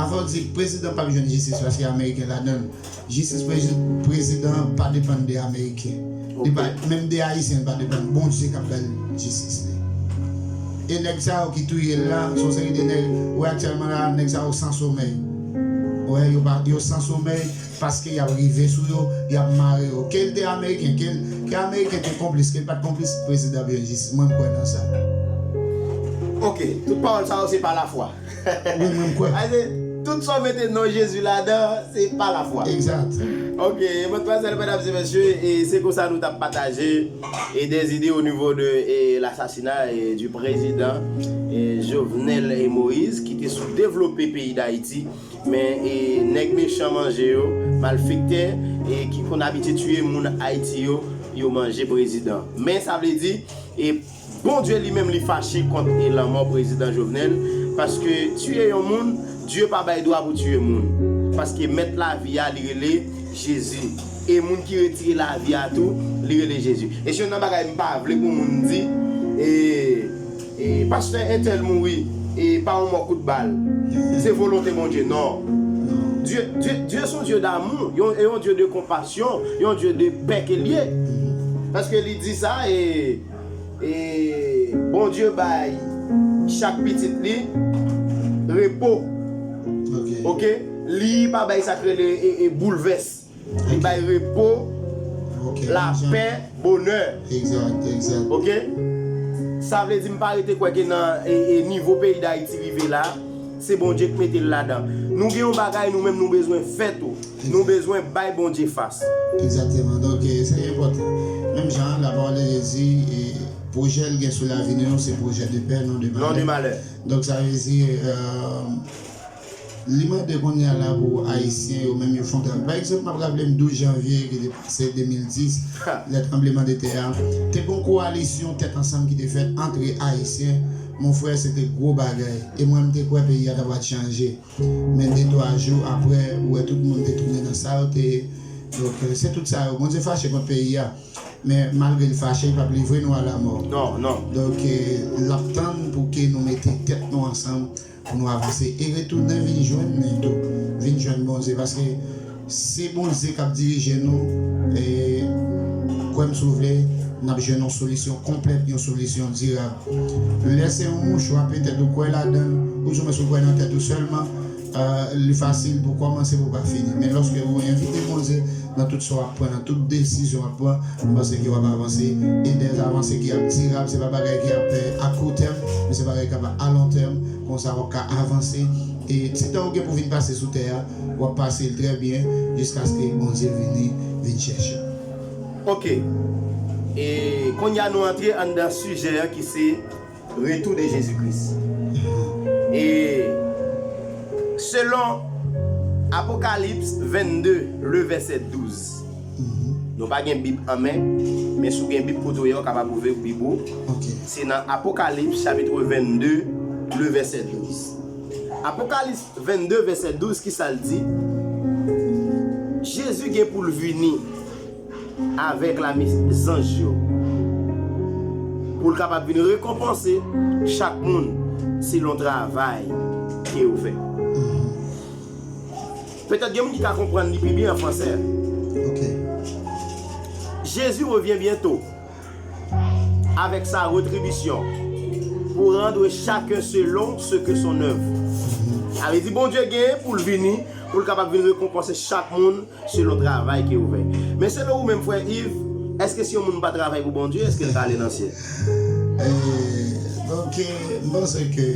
afè w di prezidan p ap jwenn jistis paske ameriken ladan l, jistis prezi-, prezidan pa depann de ameriken. Li pa, menm de ayisyen li pa depann. Bondye k ap ba l jistis li. E nèg sa yo ki touye l la, se yon seri de nèg, ou wè aktyèlman la, nèg sa yo san somèy. Ou wè, yo pa, yo san somèy. Paske y ap rive sou yo, y ap mare yo. Ke l te ameriken, ke l, ke ameriken te konplis, ke l pa t konplis, prezidan ap jwenn jistis. Mwen, m kwè nan sa. Ok, tout pawòl sa yo se pa lafwa. Wi, mwen, m kwè. Ayisyen, Tout sa w mete non Jezi ladan, se pa lafwa. Egzat. Ok, matmwazèl, medam e mesye, e se konsa nou t ap pataje e des idées au niveau de e l'assassinat e du président e Jovenel e Moïse ki te sou devlope peyi Dayiti. Men e nèg mechan manje yo, malfektè e ki konn abitye tiye moun Ayiti yo, yo manje prezidan. Men sa vle di, e Bondye li menm li fache kont e lanmò prezidan Jovenel, paske tiye yon moun, Dye pa bay dwa pou tiye moun. Paske mèt lavi a li rele Jezi. E moun ki retire lavi a tou, li rele Jezi. E se youn nan bagay m pa vle pou moun di, e, e pastè entèl mouri, e pa yon mò kout bal. Se volonte Bondye, non. Dye, Dye, Dye se yon Dye damou, yon, e yon Dye de konpasyon, yon Dye de pè ke l ye. Paske li di sa, e, e Bondye bay chak pitit li repo. Ok. Ok? Li pa bay sa k rele e, e boulvès. Li bay repo, lapè, bonè. Egzat, egzat. Ok? Sa vle di m pa rete kwè ke nan e, e nivo peyi Dayiti rive la, se Bondye k mete l ladan. Nou gen yon bagay nou menm nou bezwen fè tou. Nou bezwen bay Bondye fas. Egzakteman. Donk, e, se enpòtan. Menm jan, lapawòl de Dye di, e, pwojè l gen sou lavi nou, se pwojè de pè, non de malè. Non de malè. Donk, sa vle di, e, li mande kounye a la pou Ayisyen yo menm yo fè yon travay. Pa egzanp, m ap raple m douz janvye ki te pase de mil dis, lè tranbleman de tè a, te gen yon kowalisyon tèt ansanm ki te fèt antre Ayisyen. Mon frè, se te gwo bagay. E mwen, m te kwè peyi a ta pral chanje. Men de twa jou apre, ou wè tout moun te tounen nan sa yo te ye. Donk, e, se tout sa yo. Bondye fache kont peyi a. Men malgre l fache, li p ap livre nou a lamò. Non, non. Donk, e, l ap tann pou ke nou mete tèt nou ansanm pou nou avanse e retounen vin jwenn li tou, vin jwenn Bondye, paske se Bondye k ap dirije nou, e kwè m si w vle, n ap jwenn yon solisyon konplèt, yon solisyon dirab. Lè se yon mouchwa, petèt ou kwè ladan l, oudimwens ou kwè nan tèt ou sèlman, e, li fasil pou kòmanse, pou pa fini. Men lòske ou envite Bondye nan tout sa w ap pran, nan tout desizyon w ap pran, m panse ke w ap avanse. E dè avanse ki ap dirab, se pa bagay ki ap, e, a kou tèm, men se bagay k ap a lon tèm. Konsa w ap ka avanse. E ti tan ou gen pou vin pase sou tè a, w ap pase l trè byen, jiskaske Bondye vini, vin chèche w. Ok. E kounye a nou antre anndan sijè an ki se Retour de Jésus-Christ. E selon Apokalips vennde, le vèsè douz. Nou pa gen Bib an men, men si w gen Bib kote w ye, w kapab ouvri Bib ou. Ok. Se nan Apokalips chapit vennde, le vèsè douz. Apokalips vennde, vèsè douz, ki sa l di? Jezi gen pou l vini avèk lame zanj yo, pou l kapab vin rekonpanse chak moun selon travay ke yo fè. Petèt gen moun ki ka konprann li pi byen an fransè. Ok. Jésus revient bientôt avec sa rétribution pour rendre chacun selon ce que son œuvre. Sa vle di Bondye gen pou l vini, pou l kapab vin rekonpanse chak moun selon travay ke yo fè. Men selon ou menm, frè Yves, èske si yon moun pa travay pou Bondye, èske l ka ale nan syèl? E, donk, e, m panse ke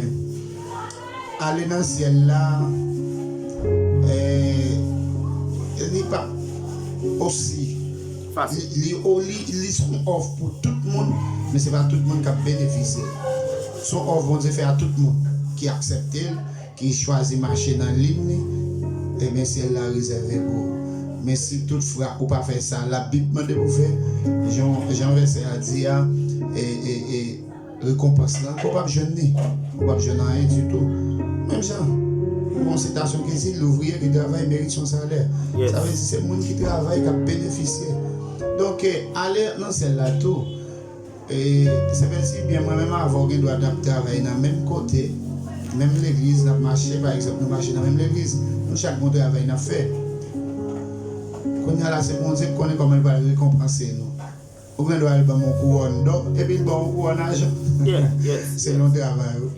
ale nan syèl la, e, li pa osi fasil. Li, li, o, li, li se yon òf pou tout moun, men se pa tout moun k ap benefisye. Se yon òf Bondye fè a tout moun ki aksepte l, ki chwazi mache nan liy li, ebyen, syèl la rezève pou ou. Men si toutfwa ou pa fè sa Labib mande pou fè, jan, jan vèsè a di a, e, e, e, rekonpans lan, ou p ap jwenn li. Ou p ap jwenn anyen ditou. Menm jan, gon sitasyon ki di, l'ouvrier qui travaille mérite son salaire. Sa vle di, se moun ki travay k ap benefisye. Donk, e, ale nan syèl la tou. E, se menm si byen mwen menm avè w gen dwa n ap travay nan menm kote, menm legliz, n ap mache, pa egzanp, nou mache nan menm legliz, nou chak gon travay n ap fè. Kounye a la, se Bondye k konnen kòman l pral rekonpanse nou. Ou gen dwa al ban m yon kouwòn dò, epi l ba w yon kouwòn ajan. Selon travay ou.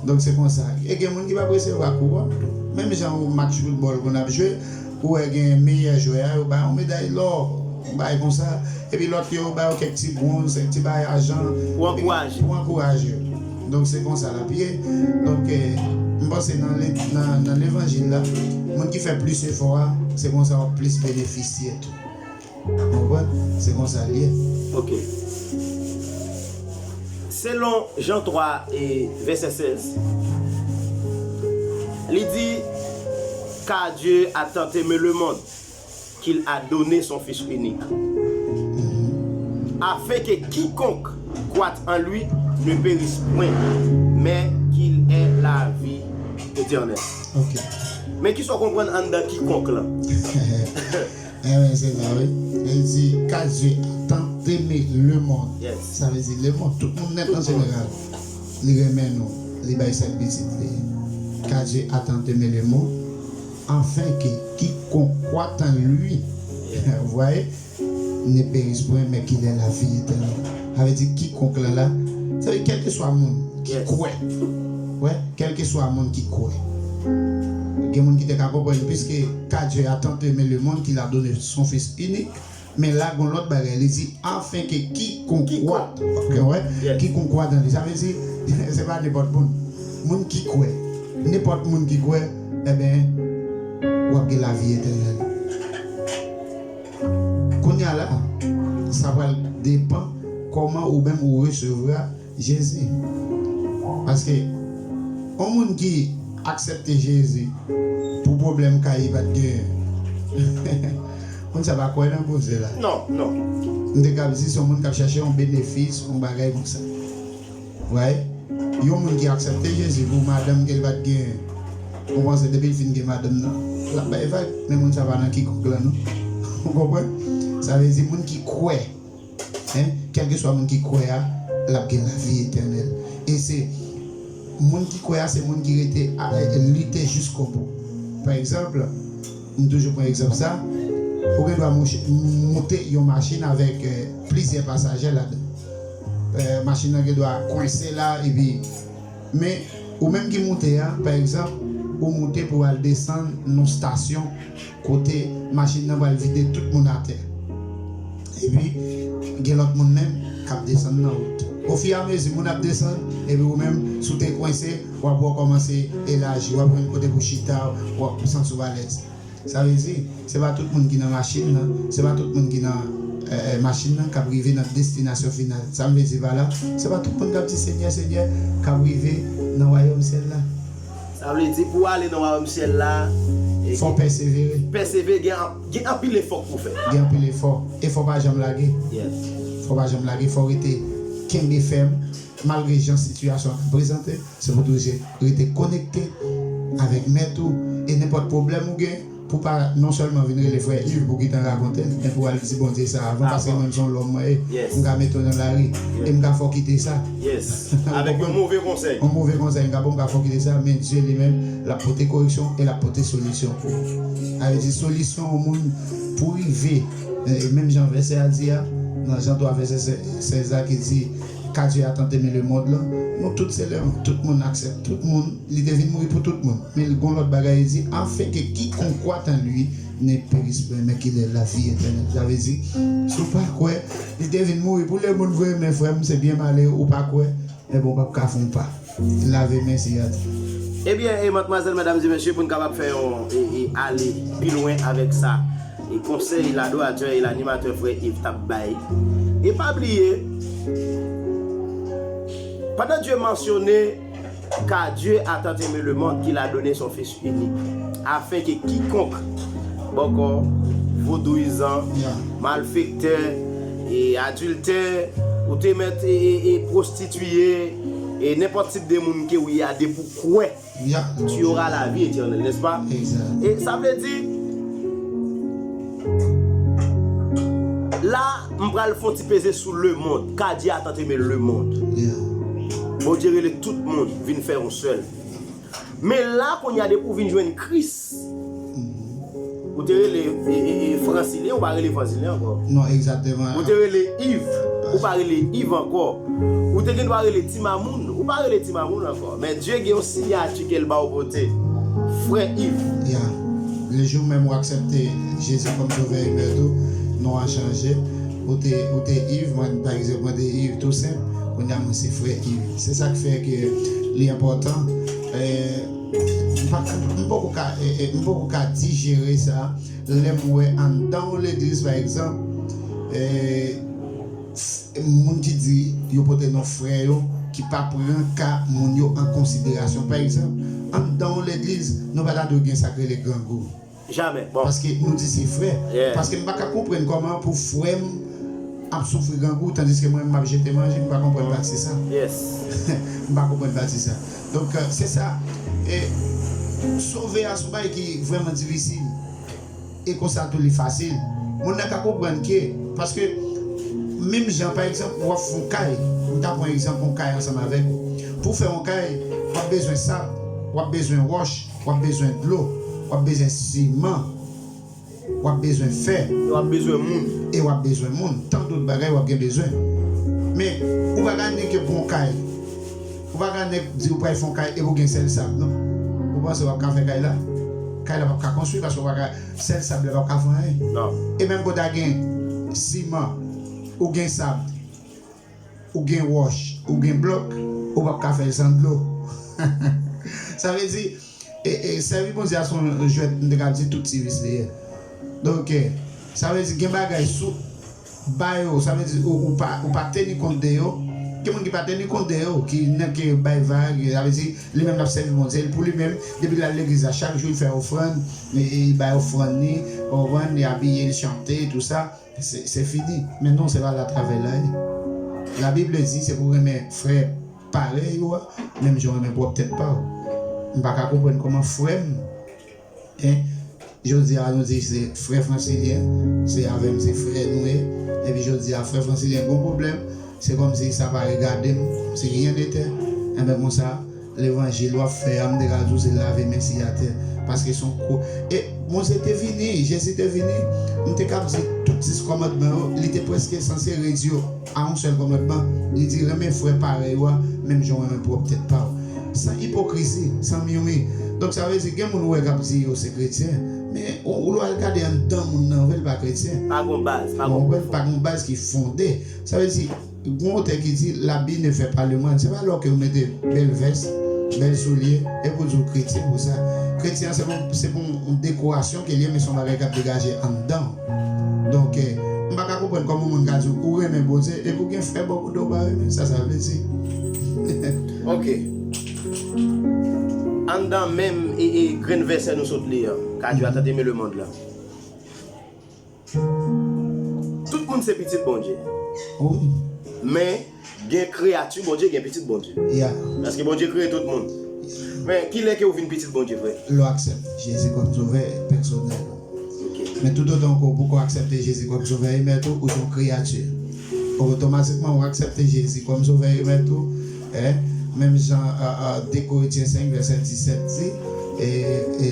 Donk, se konsa. E gen moun ki p ap resevwa kouwòn. Menm jan yon match foutbòl konn ap jwe, ou wè gen meyè jwè a, yo ba yon meday lò, yon bagay konsa. Epi lòt yo, yo ba yo kèk ti bwonz, kèk ti bagay ajan. Pou ankouraje. Pou ankouraje yo. Donk, se konsa l ap ye. Donk, e, m panse nan le- nan nan levanjil la, moun ki fè plis efò a, se konsa w ap plis benefisye tou. Ou konprann? Se konsa l ye. Ok. Selon Jan twa e vèsè sèz, li di, Car Dieu a tant aimé le monde qu'il a donné son Fils unique, afin que quiconque croit en lui ne périsse point, mais qu'il ait la vie éternelle. Ok. Men ki sa w konprann anndan kikonk lan? Enben, se la, wi. Li di, Car Dieu a tant aimé le monde. Yes. Sa vle di lemonn, tout moun nèt an jeneral. Li renmen nou, li bay sèl pitit li. Car Dieu a tant aimé le monde, afin que quiconque croit en lui, vous voyez, ne périsse point, mais qu'il ait la vie éternelle. Sa vle di kikonk lan la, sa vle di kèlkeswa moun ki Yes. kwè. Wè, kèlkeswa moun ki kwè. Gen moun ki te ka konprann, puisque car Dieu a tant aimé le monde qu'il a donné son Fils unique, men la gon lòt bagay, li di, afin que quiconque croit, ok, wè, Yes. quiconque croit en lui. Sa vle di, se pa nenpòt moun. Moun ki kwè, nenpòt moun ki kwè, enben, w ap gen lavi etènèl. Kounye a la, sa pral depann kòman ou menm ou resevwa Jezi. Paske, yon moun ki aksepte Jezi pou pwoblèm kay li pa t genyen, moun sa pa kwè nan koze la. Non, non. M te kab di se yon moun k ap chache yon benefis, yon bagay konsa. Right? Yon moun ki aksepte Jezi pou madanm ke l pa t genyen, ou panse depi l fin gen madanm nan, l ap bay vag? Men moun sa pa nan kikòk lan, non. Ou konprann? Sa vle di moun ki kwè, en, kèlkeswa moun ki kwè a, l ap gen lavi etènèl. E se moun ki kwè a, se moun ki rete a, e, lite jiskobou. Pa egzanp, m toujou pran egzanp sa, ou gen dwa mouche- moute yon machin avèk, eh, plizyè pasaje ladan. Eh, machin nan gen dwa kwense la, epi, men ou menm ki moute a, pa egzanp, ou moute pou al desann nan stasyon kote machin nan pral vide tout moun atè. Epi, gen lòt moun menm k ap desann nan wout. Ofiramezi, moun ap desann, epi ou menm, si w te kwense, w ap rekòmanse elaji, w ap jwenn kote pou chita, w ap santi w alèz. Sa vle di, se pa tout moun ki nan machin nan, se pa tout moun ki nan, eh, eh, machin nan k ap rive nan destinasyon final. Sa m vle di pa la, se pa tout moun k ap di Senyè, Senyè, k ap rive nan wayòm syèl la. Sa vle di pou w ale nan wayòm syèl la, e Fò w pèsevere. Pèsevere, gen, an- gen anpil efò pou w fè. Gen anpil efò. Efò pa janm lage. Yes. Fò pa janm lage, fò w rete kenbe fèm, malgre jan sitiyasyon an prezante, se pou toujou rete konekte avèk mèt ou, e nenpòt pwoblèm ou gen, pou pa non sèlman vin rele frè Yves pou kite l rakonte l, men pou al di Bondye sa avan, paske mwen menm se yon lòm mwen ye, m ka mete w nan lari, e m ka fè w kite sa. Yes. Avèk yon move konsèy. Yon move konsèy m ka ba w, m ka fè w kite sa, men Dye li menm, l ap pote koreksyon e l ap pote solisyon pou ou. Sa vle di solisyon yon moun pou rive, eh, menm jan vèsè a di a, nan Jan twa vèsè sèz la ki di, Car Dieu a tant aimé le monde lan, nou tout se lè tout moun aksepte, tout moun, li te vin mouri pou tout moun. Men gon lòt bagay li di, afin que quiconque croit en lui ne périsse point, mais qu'il ait la vie éternelle. Sa vle di, si w pa kwè, li te vin mouri pou lè moun vre, men frè m, se byen malere ou pa kwè, men bon, w p ap ka fè yon pa. Lave men, se yate. Ebyen, e, madmwazèl, medam e mesye, pou n kapab fè yon, e, e, ale pi lwen avèk sa, e konsèy ladoratè e lanimatè frè Yves t ap bay. E pa bliye, pandan Dye mansyone, Car Dieu a tant aimé le monde qu'il a donné son Fils unique, afin que quiconque, bòkò, vodouyizan, malfektè, e adiltè, ou te mèt e, e, e pwostitiye, e nenpòt tip de moun ke w ye a, depi w kwè, tu auras la vie éternelle, n'est-ce pas? E sa vle di, la, m pral fè yon ti peze sou lemonn. Car Dieu a tant aimé le monde. Bondye rele tout moun vin fè yon sèl. Men la, kounye a, depi w vin jwenn Kris, ou te rele, e, e, e, Fransilyen, ou pa rele Fransilyen ankò. Non, egzakteman. Ou te rele Yves, ou pa rele Yves ankò. Ou te gen dwa rele Ti Mamoun, ou pa rele Ti Mamoun ankò. Men Dye gen yon siyati ke l ba w pote. Frè Yves. Ya. Le jou menm ou aksepte Jezi kòm sovè e mèt ou, non an chanje. Ou te, ou te Yves, mwen, pa egzanp, mwen te Yves Toussaint, kounye a mwen se frè Yves. Se sa k fè ke li enpòtan, eh, M pa ka, m poko ka, e, e, m poko ka dijere sa, lè m wè anndan yon legliz, pa egzanp, e, moun ki di yo pote non frè yo, ki pa pran ka moun yo an konsiderasyon. Pa egzanp, anndan yon legliz, nou pa ta dwe gen sa k rele grangou. Jamè. Bon. Paske nou di se frè. Yeah. Paske m pa ka konprann kòman pou frè m ap soufri grangou, tandiske mwen m ap jete manje, m pa konprann pati sa. Yes. M pa konprann pati sa. Donk, euh, se sa. E sove a se yon bagay ki vrèman difisil. E konsa tou li fasil. Moun nan ka konprann ke, paske menm jan, pa egzanp, w ap fè yon kay, m ta pran egzanp yon kay ansanm avèk ou. Pou fè yon kay, w ap bezwen sab, w ap bezwen wòch, w ap bezwen dlo, w ap bezwen siman, w ap bezwen fè. E w ap bezwen moun. E w ap bezwen moun. Tan dòt bagay w ap gen bezwen. Men, ou pa ka nèk pou yon kay. Ou pa ka nèk di ou pral fè yon kay epi w gen sèl sab, non. Ou panse w ap ka fè kay la? Kay la p ap ka konstwi paske w pa ka, sèl sab la p ap ka fè anyen. Non. E menm ke w ta gen siman, ou gen sab, ou gen wòch, ou gen blòk, ou p ap ka fè l san dlo. Sa vle di, e, e, sèvi Bondye a se yon jwèt, m te ka di tout ti vis li ye. Donk, e, sa vle di gen bagay sou ba yo, sa vle di ou, ou pa, ou pa teni kont de yo. Gen moun ki pa teni kont de yo, ki nan ke bay vag, sa vle di li menm l ap sèvi Bondye, pou li menm, depi l al legliz la, chak jou li fè ofrann, li, li bay ofrann li, ou konprann, li abiye, li chante, tou sa. Se, se fini. Men non, se pa la travay la ye. Labib di se pou renmen frè parèy ou a, menm jan w renmen pwòp tèt pa w. M pa ka konprann kòman frè m, en, jodi a nou di se frè Fransilyen, se avè m se frè nou ye, epi jodi a frè Fransilyen gon pwoblèm, se kòmsi sa pa regade m, kòmsi rien n'était. Enben konsa, levanjil w ap fè a, m te ka di w se lave men siyatè. Paske se yon ko-, e Bondye te vini, Jezi te vini, m te ka di tout dis kòmandman yo, li te prèske sanse redui yo a yon sèl kòmandman. Li di, renmen frè parèy ou a, menm jan w renmen pwòp tèt pa w. San ipokrizi, san miwi. Donk, sa vle di, gen moun ou wè k ap di yo se kretyen, men ou, ou al gade anndan moun nan, ou wè l pa kretyen. Pa gon baz, pa gon, ou wè l pa gon baz ki fonde. Sa vle di, Gon otè ki di, l'habit ne fait pas le moine. Se pa lè ke ou mete bèl vès, bèl soulye, epi ou di ou kretyen pou sa. Kretyen an, se pou, se pou yon dekorasyon ke l ye, men se yon bagay k ap degaje anndan w. Donk, eh, m pa ka konprann kòman yon moun ka di w ou renmen Bondye, epi w gen frè bò kote w pa renmen. Sa, sa vle di. Ok. Anndan menm e, e grenn vèsè nou sot li an, ka di w a tante men lemonn lan. Tout moun se pitit Bondye. Wi. Men, gen kreyati Bondye, gen pitit Bondye. Yeah. Paske Bondye kreye tout moun. Men, kilè ke w vin pitit Bondye, frè? Lè w aksepte Jezi kòm sovè pèsonèl ou. Ok. Men toutotan ke w poko aksepte Jezi kòm sovè e mèt ou, ou se yon kreyati. Otomatikman, ou aksepte Jezi kòm sovè e mèt ou, eh, menm jan, ah, ah, de Korentyen senk vèsè disèt di, e, e,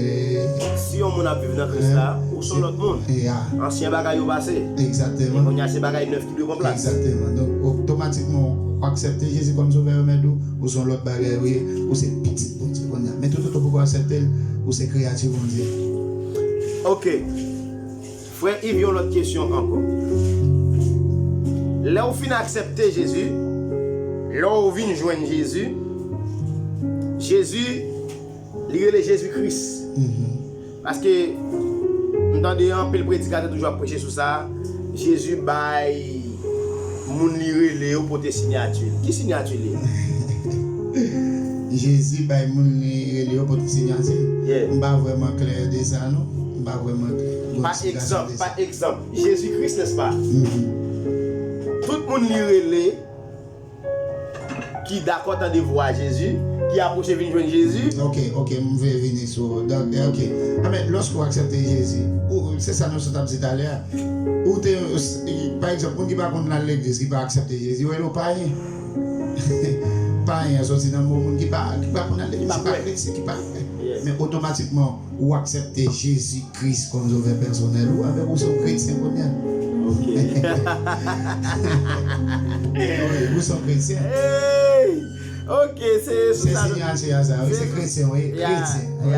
si yon moun ap viv nan Kris la, eh, ou se yon lòt moun. Yeah. Ansyen bagay yo pase. Egzakteman. E kounye a se bagay nèf ki dwe pran plas. Egzakteman. Donk, otomatikman, ou aksepte Jezi kòm sovè e mèt ou, ou se yon lòt bagay ou ye, ou se pitit Bondye kounye a. Men toutotan ou poko aksepte l, ou se kreyati Bondye. Ok. Frè Yves, yon lòt kesyon ankò. Lè w fin aksepte Jezi, lè w vin jwenn Jezi, Jezi, li rele Jezi Kris. Mhm. Paske m tande anpil predikatè toujou ap preche sou sa, Jezi bay moun li rele yo pote siyati l. Ki siyati l ye? Jezi bay moun li rele yo pote siyati l. Yeah. M pa vrèman klè de sa, non. M pa vrèman klè. Bon, pa egzanp, pa egzanp, Jezi Kris, nèspa? Mhm. Tout moun li rele ki dakò tande vwa Jezi, ki apwoche vin jwenn Jezi. Ok, ok, m vle vini sou. Donk, eh, ok. Amen. Lòske w aksepte Jezi, ou, se sa nou sot ap di talè a. Ou te, pa egzanp, moun ki pa konn al legliz, ki pa aksepte Jezi, yo rele w payen. Payen an soti nan mo moun ki pa, ki pa konn al legliz, ki pa kretyen, ki pa kwè. Yes. Men otomatikman, ou aksepte Jezi Kris kòm sovè pèsonèl ou, avèk ou se yon kretyen kounye a. Ok. Ou se yon kretyen. Hey! Ok, se, se siyati a sa, wi, se kretyen, wi, kretyen, wi.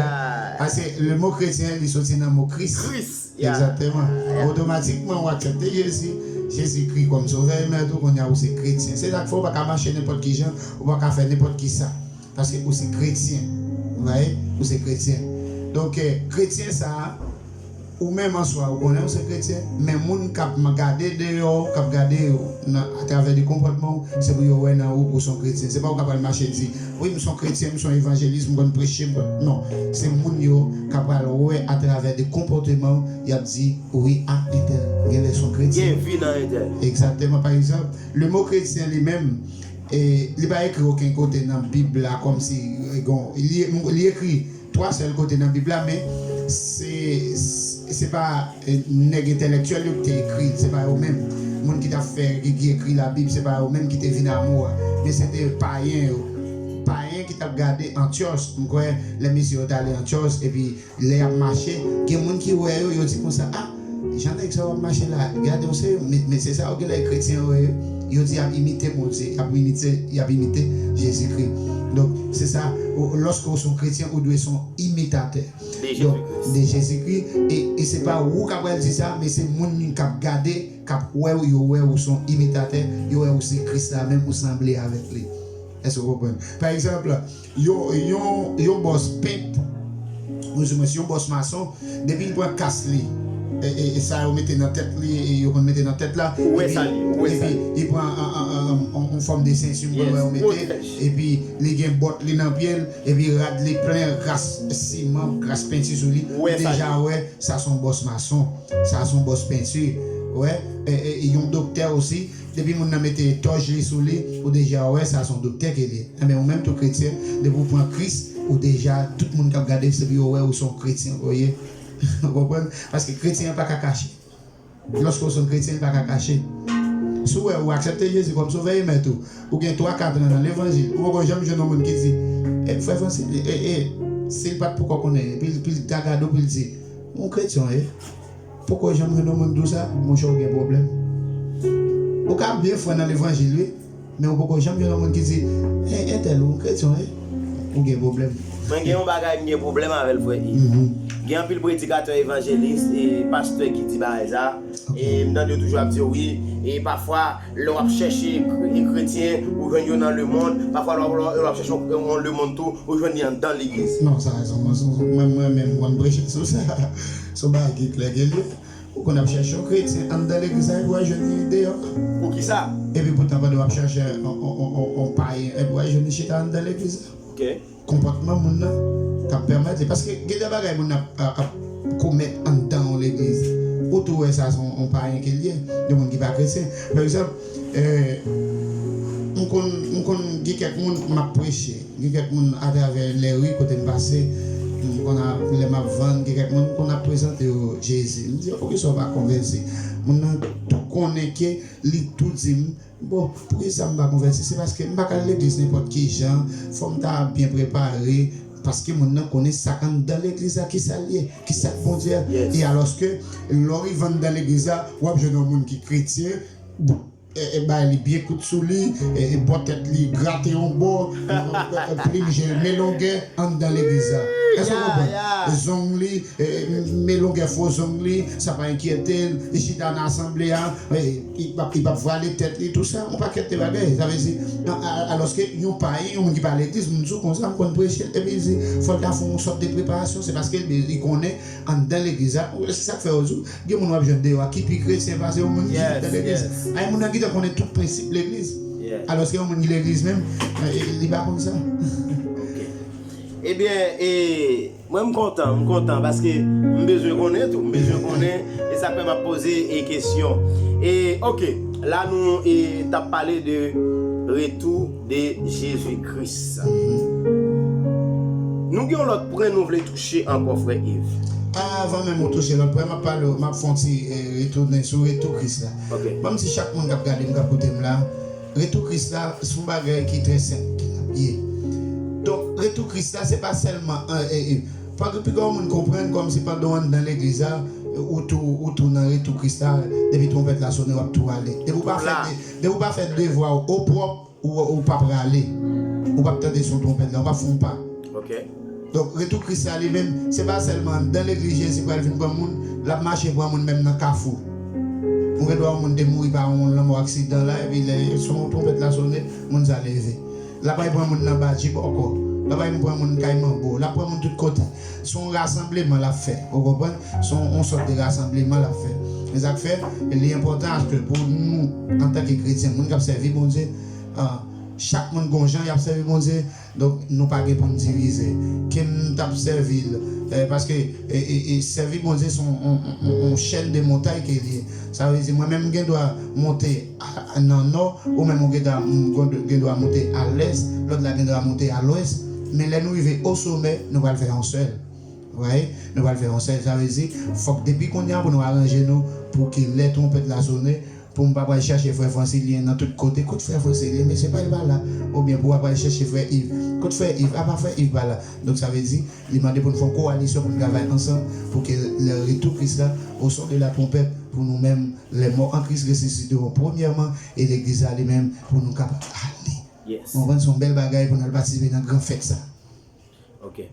Paske le mo kretyen, li soti nan mo Kris. Kris. Yeah. Egzakteman. Yeah. Otomatikman, ou aksepte Jezi, Jezikri kòm sovè e mèt ou, kounye a ou se kretyen. Se sa k fè ou pa ka mache nenpòt ki jan, ou pa ka fè nenpòt ki sa. Paske ou se kretyen. Ou vwaye? ou se kretyen. Donk, eh, kretyen sa a, ou menm an swa, ou konnen ou se kretyen, men moun k ap gade deyò w, k ap gade w nan, atravè de konpòtman w, se pou yo wè nan ou ou se yon kretyen. Se pa ou k ap pral mache di, "Wi, m se yon kretyen, m se yon evanjelis, m konn preche, m konn," non. Se moun yo k ap pral wè atravè de konpòtman w, y ap di, "Wi, a, entèl, genlè se yon kretyen." Gen vi nan entèl. Egzakteman. Pa egzanp, le mo kretyen li menm, e, li pa ekri okenn kote nan Bib la kòmsi, e, gon, li, li ekri twa sèl kote nan Bib la, men se, se pa, e, nèg entèlektyèl yo ki te ekri l, se pa yo menm. Moun ki t ap fè, ki, ki ekri Labib, se pa yo menm ki te vin a mo a, men se te payen yo. Payen ki t ap gade Antyòs, m kwè lè mesye yo t ale Antyòs, epi lè y ap mache, gen moun ki wè yo, yo di konsa, "A, jan nèg sa yo ap mache la, gade yon seri, men, men se sa yo genlè kretyen yo ye." Yo di y ap imite Bondye, y ap imite, y ap imite Jezikri. Donk, se sa, ou, lòske ou se yon kretyen, ou dwe se yon imitatè. De Donk, Jezikri. De Jezikri, e, e se pa ou k ap pral di sa, men se moun k ap gade, k ap wè w, yo wè ou se yon imitatè, yo wè ou se Kris la menm, ou sanble avèk li. Èske w konprann? Pa egzanp, yon, yon, yon bòs pent, ou di mwen, si yon bòs mason, depi l pran kas li, e, e, e sa yo mete nan tèt li, e yo konn mete nan tèt la, Ou wè epi, sa li, ou wè sa epi li. Li pran an, an, an, an, an fòm de senti, m konn Yes, wè yo mete, pwotèj. Epi li gen bòt li nan pye l, epi rad li plen kras siman, kras penti sou li, Ou wè ou sa deja li. Wè, sa se yon bòs mason, sa se yon bòs penti, wè, e, e, e yon doktè osi, depi moun nan mete tòj li sou li, ou deja wè sa se yon doktè ke li ye. Enben, ou menm tou kretyen, depi ou pran Kris, ou deja, tout moun k ap gade, se pou yo wè ou se yon kretyen, ou ye. Ou konprann? Paske kretyen an pa ka kache. Lòske ou se yon kretyen, li pa ka kache. Si w wè ou aksepte Jezi kòm sovè e mèt ou, ou gen twa, kat an nan levanjil, ou poko janm jwenn yon moun ki di, "E, frè Francis, e, e, si l pa t poko konnen, epi l, epi l ta gade w, epi l di, 'Ou kretyen w ye?'" Poko janm jwenn yon moun di w sa, monchè, ou gen pwoblèm. Ou ka byen fran nan levanjil, wi, men ou poko janm jwenn yon moun ki di, "E, entèl, ou kretyen w ye?" Ou gen pwoblèm. Mwen gen yon bagay m gen pwoblèm avè l, frè Yves. Mhm. Gen anpil predikatè, evanjelis e pastè ki di bagay sa. Ok. E m tande yo toujou ap di, wi, e pafwa, lè w ap chèche kre-, kretyen, ou jwenn yo nan lemonn. Pafwa, lè w ap, lè w ap chèche yon, yon lemonn tou, ou jwenn li anndan legliz. Non, sa rezon. Mwen, mwen, mwen menm, mwen preche sou sa. Se yon bagay ki klè ke li. Ou konn ap chèche yon kretyen anndan legliz la, epi w al jwenn li deyò. Poukisa? Epi poutan, pandan w ap chèche yon, yon, yon, yon, yon payen, epi w al jwenn li chita anndan legliz la. Ok. Konpòtman moun nan k ap pèmèt li. Paske gen de bagay moun nan ap, ap komèt anndan yon legliz. Ou tou wè sa se yon, yon payen ke l ye, de moun ki pa kretyen. Pa egzanp, eh, m konn, m konn gen kèk moun m ap preche. Gen kèk moun atravè lè ri kote m pase, m konn ap, lè m ap vann, gen kèk moun m konn ap prezante yo Jezi. M di yo, "Poukisa w pa konvèti?" Moun nan tou konnen ke li tou di m, "Bon, poukisa m pa konvèti?" Se paske m pa ka al legliz nenpòt ki jan, fò m ta byen prepare, paske moun nan konnen sa k anndan legliz la, ki sa l ye, ki sa k Bondye a. Yes. E alòske, lè w rive anndan legliz la, w ap jwenn yon moun ki kretyen, e, e, bay li byen kout sou li, e, e, bò tèt li grate yon bò, e, e, e, plim je l men longè anndan legliz la. Èske w konprann? Zong li, e, e, men longè fo zong li, sa pa enkyete l, li chita nan asanble a, e, li p ap, li p ap vwale tèt li, tou sa, yon pakèt de bagay. Sa vle di, a, a, alòske yon payen, yon moun ki pa legliz, moun di w konsa, m konn preche l, epi li di, fò l ta fè yon sòt de preparasyon, se paske li, li konnen anndan legliz la, se sa k fè yo di w, gen moun w ap jwenn deyò a ki pi kretyen pase yon moun ki anndan legliz. Ay, moun nan gentan konnen tout prensip legliz. Alòske yon moun ki legliz menm, eh, li pa konn sa. Ok. Ebyen, e, mwen m kontan, m kontan, paske m bezwen konnen tou, m bezwen konnen, e sa k fè m ap poze, e, kesyon. E, ok, la nou, e, t ap pale de retou de Jezi Kris. Nou gen yon lòt pwen nou vle touche ankò, frè Yves. Avan menm ou touche lòt pwen, m ap pale w, m ap fè yon ti, eh, retounen sou retou Kris la. Ok. Ban m di chak moun k ap gade m, k ap koute m la, retou Kris la, se yon bagay ki trè senp, ki ye. Donk, retou Kris la, se pa sèlman, eh, eh, eh, pa gen piga yon moun konprann kòmsi pandan w anndan legliz la, ou tou, ou tou nan retou Kris la, depi twonpèt la sonnen, w ap tou ale. Depi w pa fè de-, depi w pa fè devwa w opwòp, ou, ou p ap rale. Ou p ap tande son twonpèt la, ou p ap fè yon pa. Ok. Donk, retou Kris la li menm, se pa sèlman anndan legliz Jezi pral vin pran moun, l ap mache pran moun menm nan kafou. Ou gen dwa yon moun te mouri pa yon lanmò aksidan la, epi lè son twonpèt la sonnen, moun sa leve. L ap al pran moun nan badji bòkò. L ap al pran moun kay manbo, l ap pran moun tout kote. Se yon rasanbleman l ap fè, ou konprann? Se yon, yon sòt de rasanbleman l ap fè. Se sa k fè, li enpòtan aske pou nou, antanke kretyen, moun k ap sèvi Bondye, ah, chak moun gon jan y ap sèvi Bondye, donk nou pa gen pou n divize. Ke m t ap sèvi l, eh, paske, e, e, e, sèvi Bondye se yon, yon, yon, yon chèn de montay ke l ye. Sa vle di, mwen menm, m gen dwa monte a, nan nò, ou menm ou gen dwa, m, gen dwa monte a lès, lòt la gen dwa monte a lwès. Men lè nou rive o somè, nou pral fè yon sèl. Right? Nou pral fè yon sèl. Sa vle di, fòk depi kounye a pou nou aranje nou pou ke lè twonpèt la sone, pou m pa pral chèche frè Fransilyen nan tout kote. Kot frè Fransilyen? Mesye pa l pa la. Oubyen pou w ap al chèche frè Iv. Kot frè Iv? Apa frè Iv pa la. Donk sa vle di, li mande pou n fè yon kowalisyon pou n travay ansanm pou ke le retou Kris la, au son de la trompette, pou nou menm, les morts en Christ ressusciteront premièrement, e legliz la li menm, pou nou kapab ale. Yes. Ou konprann? Se yon bèl bagay pou n al patisipe nan gran fèt sa. Ok.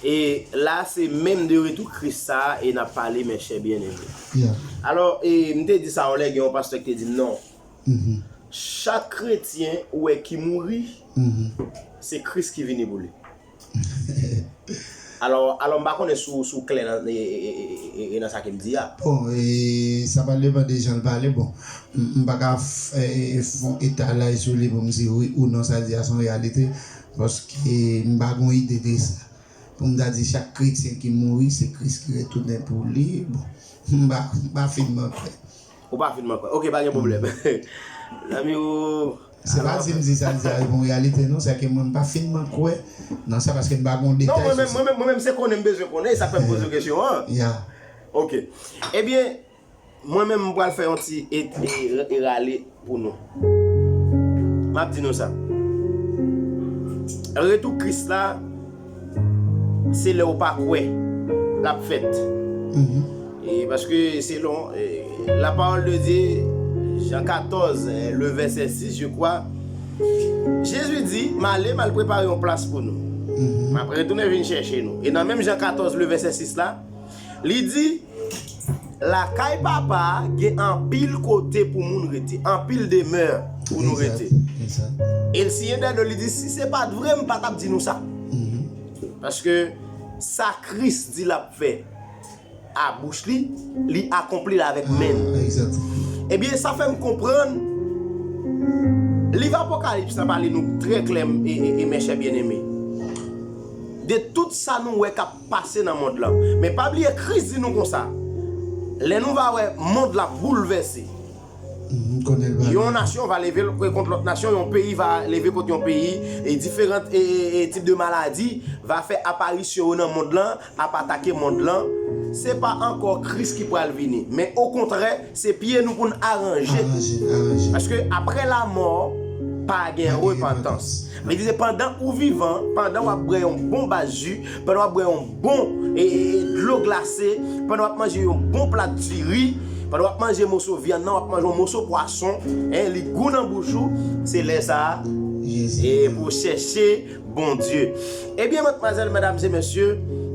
E la, se menm de retou Kris sa a, e n ap pale, mes chers bien-aimés. Yeah. Alò, e, m te di sa yon lè, gen yon pastè ki te di m non. Mhm. Chak kretyen ou wè ki mouri, mhm, se Kris ki vini pou li. Alò, alò, m pa konnen si w, si w klè nan, e, e, e, e, e, nan sa ke m di a. Bon, e, sa pral depann de jan l pale. Bon, m, m pa ka f-, e, e, fè yon etalaj sou li pou m di wi ou non, sa di a se yon reyalite, paske m pa gen yon ide de sa. Pou m ta di chak kretyen ki mouri, se Kris ki retounen pou li, bon, m pa, m pa finman kwè. Ou pa finman kwè. Ok, pa gen pwoblèm. Zanmi ou. Se pa di m di sa l di a se yon reyalite, non, se ke mwen, m pa finman kwè nan sa, paske m pa gen yon detay sou sa. Non, mwen menm, mwen menm, mwen menm, se konnen m bezwen konnen, e sa k fè m poze w kesyon an. Yeah. Ok. Ebyen, mwen menm, m pral fè yon ti e, e, e rale pou nou. M ap di nou sa. Retou Kris la, se lè w pa kwè l ap fèt. Mhm. E paske selon, e, la parole de Dieu, Jean quatorze, e, le verset six, je crois, Jezi di, "M ale, m al prepare yon plas pou nou. Mhm. M ap retounen vin chèche nou." E nan menm Jan katòz, le verset six la, li di, "Lakay Papa a gen anpil kote pou moun rete, anpil demè pou nou rete." Exact, exact. E l siyen dèyè l, li di, "Si se pa t vre, m pa t ap di nou sa." Mhm. Paske sa Kris di l ap fè a bouch li, li akonpli l avèk men l. Ah, exact. Ebyen, sa fè m konprann liv Apokalips la pale nou trè klè, e, e, e, mes chers bien-aimés, de tout sa nou wè k ap pase nan mond lan. Men pa bliye, Kris di nou konsa, lè nou va wè mond la boulvèse, mhm, konnen l va yon nasyon va leve kont lòt nasyon, yon peyi va leve kont yon peyi, e diferan, e, e, e tip de maladi va fè aparisyon yo nan mond lan, ap atake mond lan. Se pa ankò Kris ki pral vini, men okontrè, se pye nou pou n aranje. Aranje, aranje. Paske apre lamò, pa gen repantans. Pa gen repantans. Li di se pandan ou vivan, pandan w ap bwè yon bon baz ji, pandan w ap bwè yon bon, e, e, e, dlo glase, pandan w ap manje yon bon plat diri, pandan w ap manje moso vyann nan, w ap manje yon moso pwason, en, li gou nan bouch ou, se lè sa a, e pou w chèche Bondye. Ebyen, madmwazèl, medam e mesye,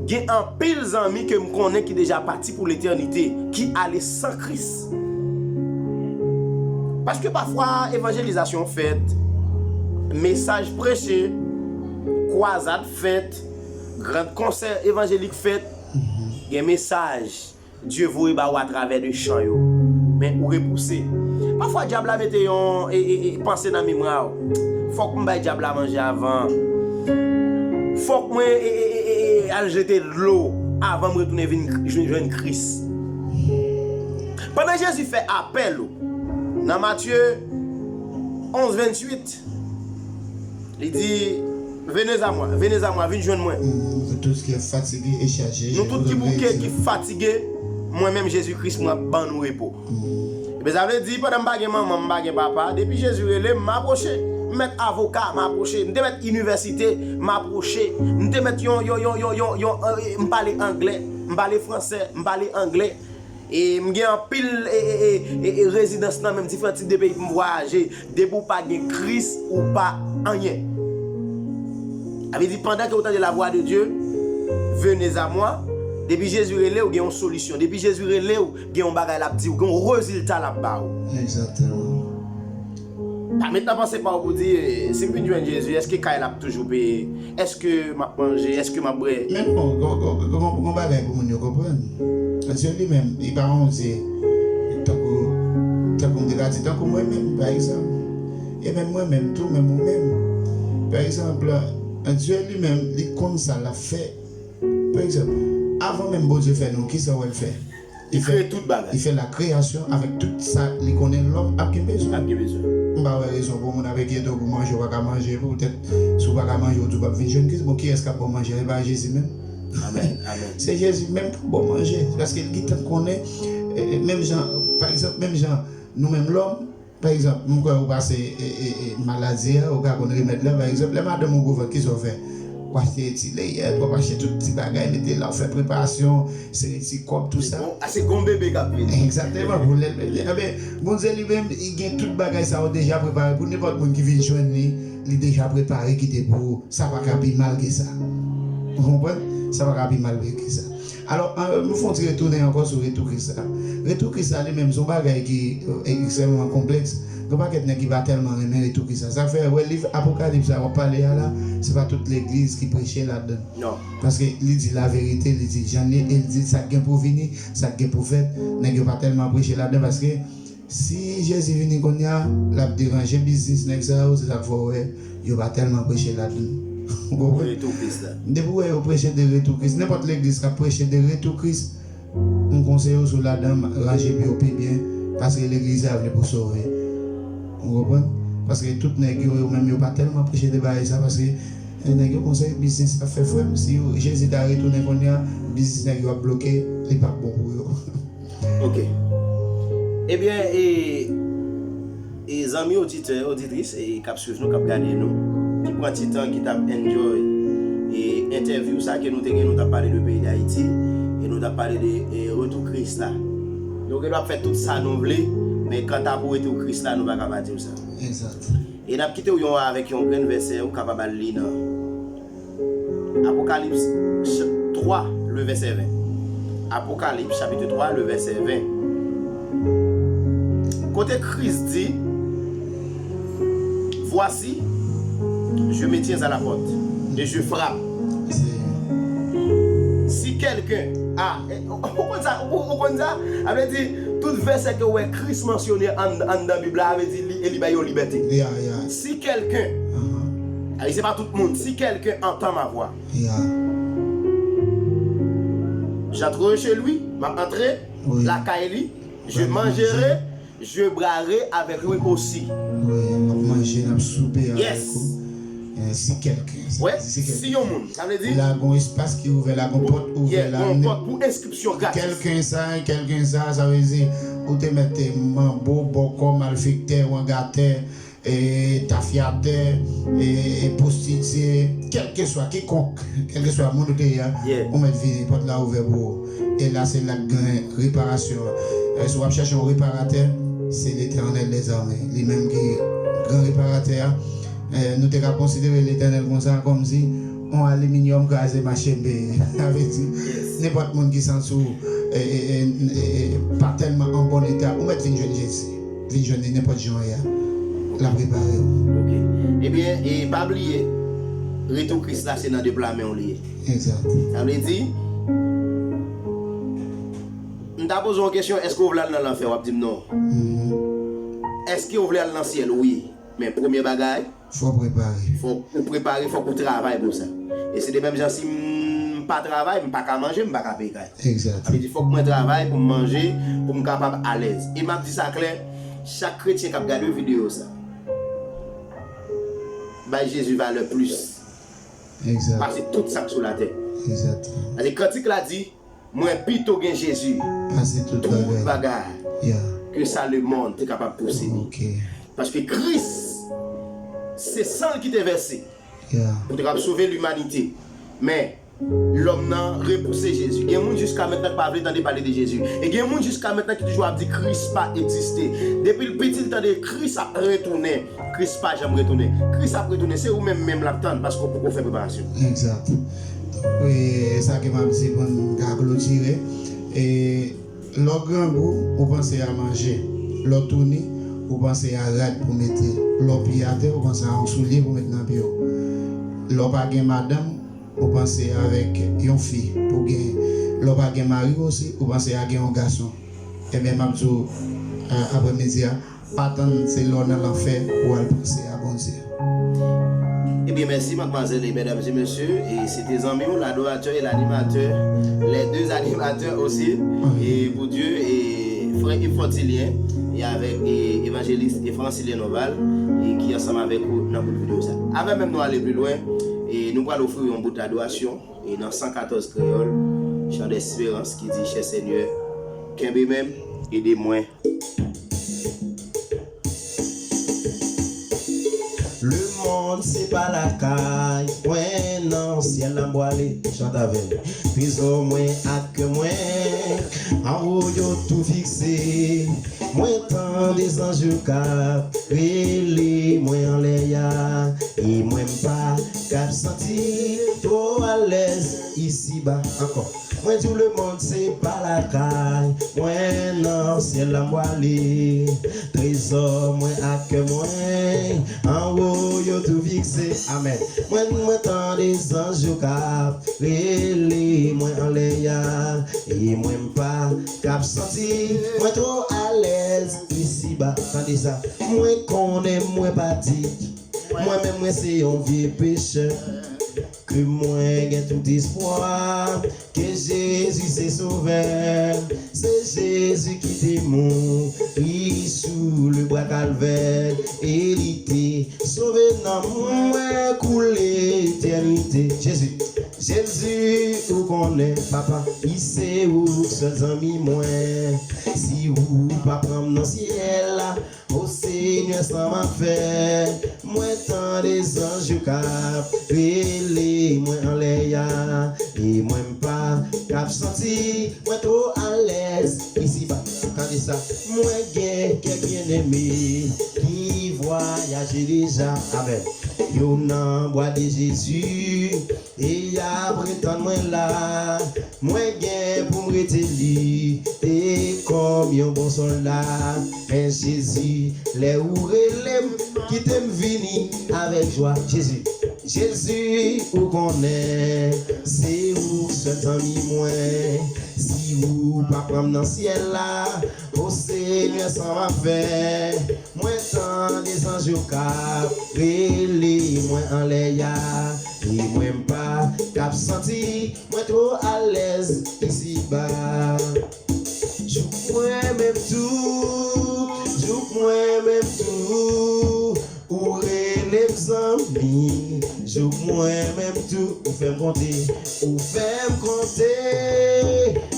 gen anpil zanmi ke m konnen ki deja pati pou letènite, ki ale san Kris. Paske pafwa evanjelizasyon fèt, mesaj preche, kwazad fèt, gran konsè evanjelik fèt, gen mesaj Dye voye ba ou atravè de chan yo. Men ou repouse. Pafwa dyab la mete yon, e, e, e, panse nan memwa w. Fòk m bay dyab la manje avan. Fòk mwen, e, e, e, e, e, al jete dlo avan m retounen vin k-, jwenn, jwenn Kris. Pandan Jezi fè apèl ou, nan Matye onz venntuit, li di, "Venez à moi, venez à moi, vin jwenn mwen." Mm, vous tous qui êtes fatigués et chargés, je vous donnerai du repos. Nou tout ki bouke, ki fatige, mwen menm Jezi Kris, mwen ap ban nou repo. Mm. Ebyen, sa vle di, pandan m pa gen manman, m pa gen papa, depi Jezi rele m, m apwoche. M mèt avoka, m apwoche. M te mèt inivèsite, m apwoche. M te mèt yon, yon, yon, yon, yon, yon, eh, m pale anglè, m pale fransè, m pale anglè. E m gen anpil, e, e, e, e, e rezidans nan menm diferan tip de peyi pou m vwayaje. Depi w pa gen Kris, ou pa anyen. Sa vle di, pandan ke w tande la voix de Dieu, venez à moi, depi Jezi rele w, gen yon solisyon. Depi Jezi rele w, gen yon bagay l ap di w, gen yon rezilta l ap ba w. Egzakteman. Pa met nan panse pa w pou di, eh, si m vin jwenn Jezi, èske kay la ap toujou peye? Èske m ap manje? Èske m ap bwè? Men bon, gon, gon, gon, gon bagay pou moun yo konprann. Dye li menm, li pa yon Dye tankou, tankou m te ka di, tankou mwen menm, pa egzanp. E menm mwen menm tou, menm ou menm. Pa egzanp, Dye li menm, li konn sa l ap fè. Pa egzanp, avan menm Bondye fè nou, kisa w wè l fè? Li kreye tout bagay. Li fè la création avèk tout sa li konnen lòm ap gen bezwen. Ap gen bezwen. M pa wè rezon pou moun ap enkyete w pou manje, ou pa ka manje, poutèt si w pa ka manje, ou di w p ap vin jwenn Kris. Bon, kiyès k ap ba w manje a? E pa Jezi menm? Amèn, amèn. Se Jezi menm k ap ba w manje. Paske li gentan konnen, e, e, menm jan, pa egzanp, menm jan nou menm lòm, pa egzanp, m kwè ou pase, e, e, e, maladi a, ou ka konn remèd la. Pa egzanp, lè madanm ou gwo vant, kisa w fè? W achte ti leyèt, w ap achte tout ti bagay, mete la, w fè preparasyon, sere ti kòb, tou sa. Bon, a, se gon bebe k ap vini. Egzakteman, pou lè l bebe. Enben, Bondye li menm, li gen tout bagay sa yo deja prepare pou nenpòt moun ki vin jwenn li, li deja prepare kite pou ou. Sa pa ka pi mal ke sa. Ou konprann? Sa pa ka pi mal ke sa. Alò, an, nou fè yon ti retounen ankò sou retou Kris la. Retou Kris la li menm se yon bagay ki, e, ekstrèmman konplèks. Gen pakèt nèg ki pa tèlman renmen retou Kris la. Sa fè, wè liv Apokalips la w ap pale a la, se pa tout legliz ki preche ladan l. Non. Paske li di laverite, li di jan l ye, e li di sa k gen pou vini, sa k gen pou fèt. Nèg yo pa tèlman preche ladan paske si Jezi vini kounye a, l ap deranje biznis nèg sa yo, se sa k fè w wè yo pa tèlman preche ladan l. Ou konprann? Retou Kris la. Depi w wè yo preche de retou Kris, nenpòt legliz k ap preche de retou Kris, m konseye w sou ladan, ranje pye w pi byen, paske legliz la vle pou sove. Ou konprann? Paske tout nèg yo, yo menm yo pa tèlman preche de bagay sa, paske, eh, nèg yo konseye biznis ap fè frè m, si yo, Jezi ta retounen kounye a, biznis nèg yo ap bloke, li p ap bon pou yo. Ok. Ebyen, e, e zanmi oditè, oditris, e k ap swiv nou, k ap gade nou, ki pran ti tan, ki t ap enjoy, e entèvyou sa ke nou te gen, nou t ap pale de peyi Dayiti, e nou t ap pale de, e retou Kris la. Nou gen dwa fè tout sa nou vle, men kanta pou retou Kris la, nou pa ka pa di w sa. Egzat. E n ap kite w yon, avèk yon grenn vèsè, ou kapab al li nan Apocalypse ch-, trois, le verset vingt. Apocalypse chapitre trois, le verset vingt. Kote Kris di, Voici, je me tiens à la porte et je frappe. Si quelqu'un a, eh, ou, ou konn sa, ou, ou konn sa, sa vle di, tout vèsè ke w wè Kris mansyone ann, anndan Bib la, sa vle di, li, e li bay yon libète. Yeah, yeah. Si quelqu'un, uh-huh, a, se pa tout moun, si quelqu'un entend ma voix, yeah, j'entrerai chez lui, m ap antre, oui, lakay li, je mangerai, je boirai avec lui aussi. Oui, n ap manje, n ap soupe avèk ou. Yes. Eh, si kèlken, si, wè, si kèlken, si yon moun, sa vle di, la gon espas ki ouvè, la gon pòt ouvè, yeah, la gon pòt pou enskripsyon gratis. Kèlken sa, kèlken sa, sa vle di, ou te mèt manbo, bòkò, malfektè, wangatè, e, tafyatè, e, e, pwostitye, kèlkeswa, kikonk, kèlkeswa moun ou te ye a, yeah, ou mèt vini, pòt la ouvè pou ou. E la, se la k gen reparasyon an. E, si w ap chèche yon reparatè, se Letènèl dèzame. Li menm ki gran reparatè a. E, nou te ka konsidere Letènèl konsa, kòmsi yon aliminyòm kraze mache m peye. Sa vle di, yes, nenpòt moun ki santi w, e, e, e, e, e, pa tèlman an bòn eta, ou mèt vin jwenn Jezi. Vin jwenn li nenpòt jan w ye a. L ap repare w. Ok. Ebyen, e pa bliye, retou Kris la se nan de pla men w li ye. Egzat. Sa vle di, m ta poze w yon kesyon, èske w vle al nan lanfè? W ap di m non. Mhm. Èske w vle al nan syèl? Wi. Men premye bagay, fò w prepare. Fòk ou prepare, fòk ou travay pou sa. E se de menm jan si m pa travay, m pa ka manje, m pa ka peye kay. Egzat. Sa vle di fòk mwen travay pou m manje, pou m kapab alèz. E m ap di sa klè, chak kretyen k ap gade videyo sa, bay Jezi valè plis, egzat, pase tout sa k sou latè. Egzat. Paske kantik la di, mwen pito gen Jezi pase tout bagay, yeah, ke sa lemonn te kapab posede. Ok. Paske Kris, se san l ki te vèse, yeah, pou te kapab sove limanite. Men, lòm nan repouse Jezi. Gen moun jiska mentnan k pa vle tande pale de Jezi. E gen moun jiska mentnan ki toujou ap di Kris pa egziste. Depi l piti, l tande Kris ap retounen. Kris pa janm retounen. Kris ap retounen. Se ou menm menm l ap tann paske w poko fè preparasyon. Egzat. E sa ke m ap di pou n ka klotire. E lè w grangou, ou panse a manje. Lè w touni, ou panse a rad pou mete. Lè w pye atè, ou panse a yon soulye pou met nan pye w. Lè w pa gen madanm, ou panse avèk yon fi pou gen. Lè w pa gen mari osi, ou panse a gen yon gason. Ebyen, m ap di w, eh, aprèmidi a, pa tann se lè w nan lanfè pou w al panse a Bondye. Ebyen, mèsi, madmwazèl e medam e mesye. E se te zanmi w, l'adorateur et l'animateur, les deux animateurs aussi. E pou Dye, e frè Yves Fortilien, e avèk, e evanjelis e Francilien Norval, e ki ansanm avèk ou nan bout videyo sa. Avè menm nou ale pi lwen, e nou pral ofri yon bout adorasyon, e nan san katòz kreyòl, Chan Desperans ki di, Chè Senyè, kenbe men m, ede mwen. Lemonn se pa lakay mwen, nan syèl la m pwale, chante avè m. Trezò mwen ak kè mwen, anwo yo tou fikse. Mwen tande zanj yo k ap rele mwen anlè a, e mwen m pa k ap santi twò alèz isiba ankò. Mwen di w lemonn se pa lakay mwen, nan syèl la m pwale. Trezò mwen ak kè mwen, anwo yo tou fikse. Amèn. Mwen, mwen tande zanj yo k ap rele mwen anlè a, e mwen m pa k ap santi mwen twò alèz isiba. Tande sa. Mwen konnen mwen pa di, mwen menm mwen se yon vye pechè. Ke mwen gen tout espwa ke Jezi se Sovè. Se Jezi ki te mouri sou le bwa Kalvè, e li te sove nanm mwen kou letènite. Jezi, Jezi, ou konnen, papa, li se ou k sèl zanmi mwen. Si ou pa pran m nan syèl la, o Senyè, sa m ap fè? Mwen tande zanj yo k ap rele mwen anlè a, e mwen m pa k ap santi mwen twò alèz isiba. Tande sa, mwen gen kèk byeneme ki vwayaje deja. Amèn. Yo nan bra de Jezi, e y ap retann mwen la. Mwen gen pou m rete lite kòm yon bon sòlda. Men Jezi, lè ou rele m, kite m vini avèk jwa. Jezi, Jezi, ou konnen, se ou k sèl zanmi mwen. Si ou pa pran m nan syèl la, o Senyè, sa m ap fè? Mwen tande zanj yo k ap rele mwen anlè a, e mwen m pa k ap santi mwen twò alèz isiba. Jouk mwen menm tou, jouk mwen menm tou, ou rele m zanmi. Jouk mwen menm tou, ou fè m konte, ou fè m konte.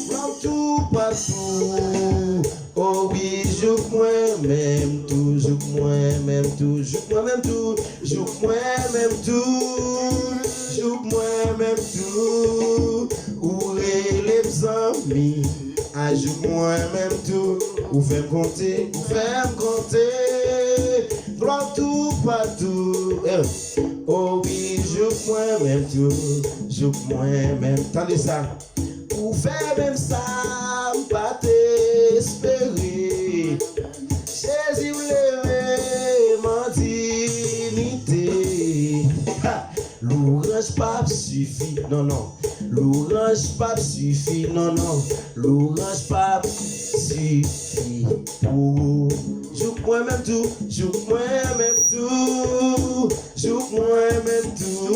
Glwa toupatou. O wi, jouk mwen menm tou, jouk mwen menm tou, jouk mwen menm tou, jouk mwen menm tou, jouk mwen menm tou. Ou rele m zanmi, a jouk mwen menm tou. Ou fè m konte, ou fè m konte. Glwa toupatou. Eh. O wi, jouk mwen menm tou, jouk mwen menm. Tande sa. Ou fè menm sa m pa t espere. Jezi, ou leve m an diyite. Ha! Lwanj p ap sifi, non, non. Lwanj p ap sifi, non, non. Lwanj p ap sifi pou ou. Jouk mwen menm tou, jouk mwen menm tou, jouk mwen menm tou.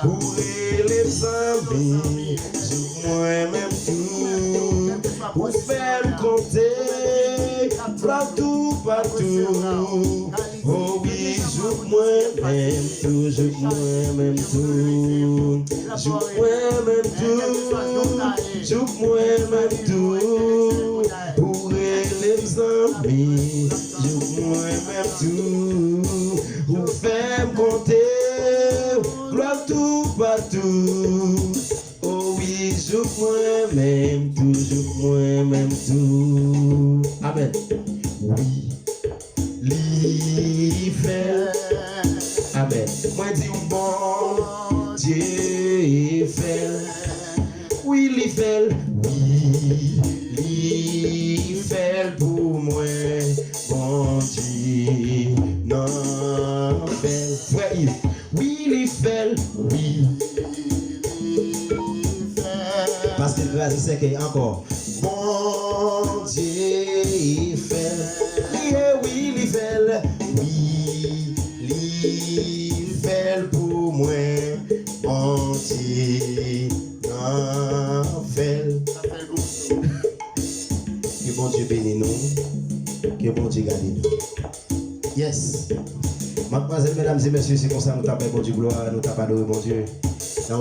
Ou rele m zanmi, jouk mwen menm tou. Ou fè m konte, glwa toupatou. O wi, jouk mwen menm tou, jouk mwen menm tou. Jouk mwen menm tou, jouk mwen menm tou. Ou rele m zanmi, jouk mwen menm tou. Ou fè m konte, glwa toupatou. O wi, jouk mwen menm tou, jouk mwen menm tou. Amèn. Wi, li fè l. Amèn. Mwen di w, Bondye fè l. Wi, li fè l. Wi, li fè l pou mwen. Bon Kraze sèkèy ankò. Bondye fè l. Li ye, wi, li fè l. Wi, li fè l pou mwen. Bondye nan fè l. Ke Bondye beni nou. Ke Bondye gade nou. Yes. Madmwazèl, medam e mesye, se konsa nou t ap bay Bondye glwa, nou t ap adore Bondye.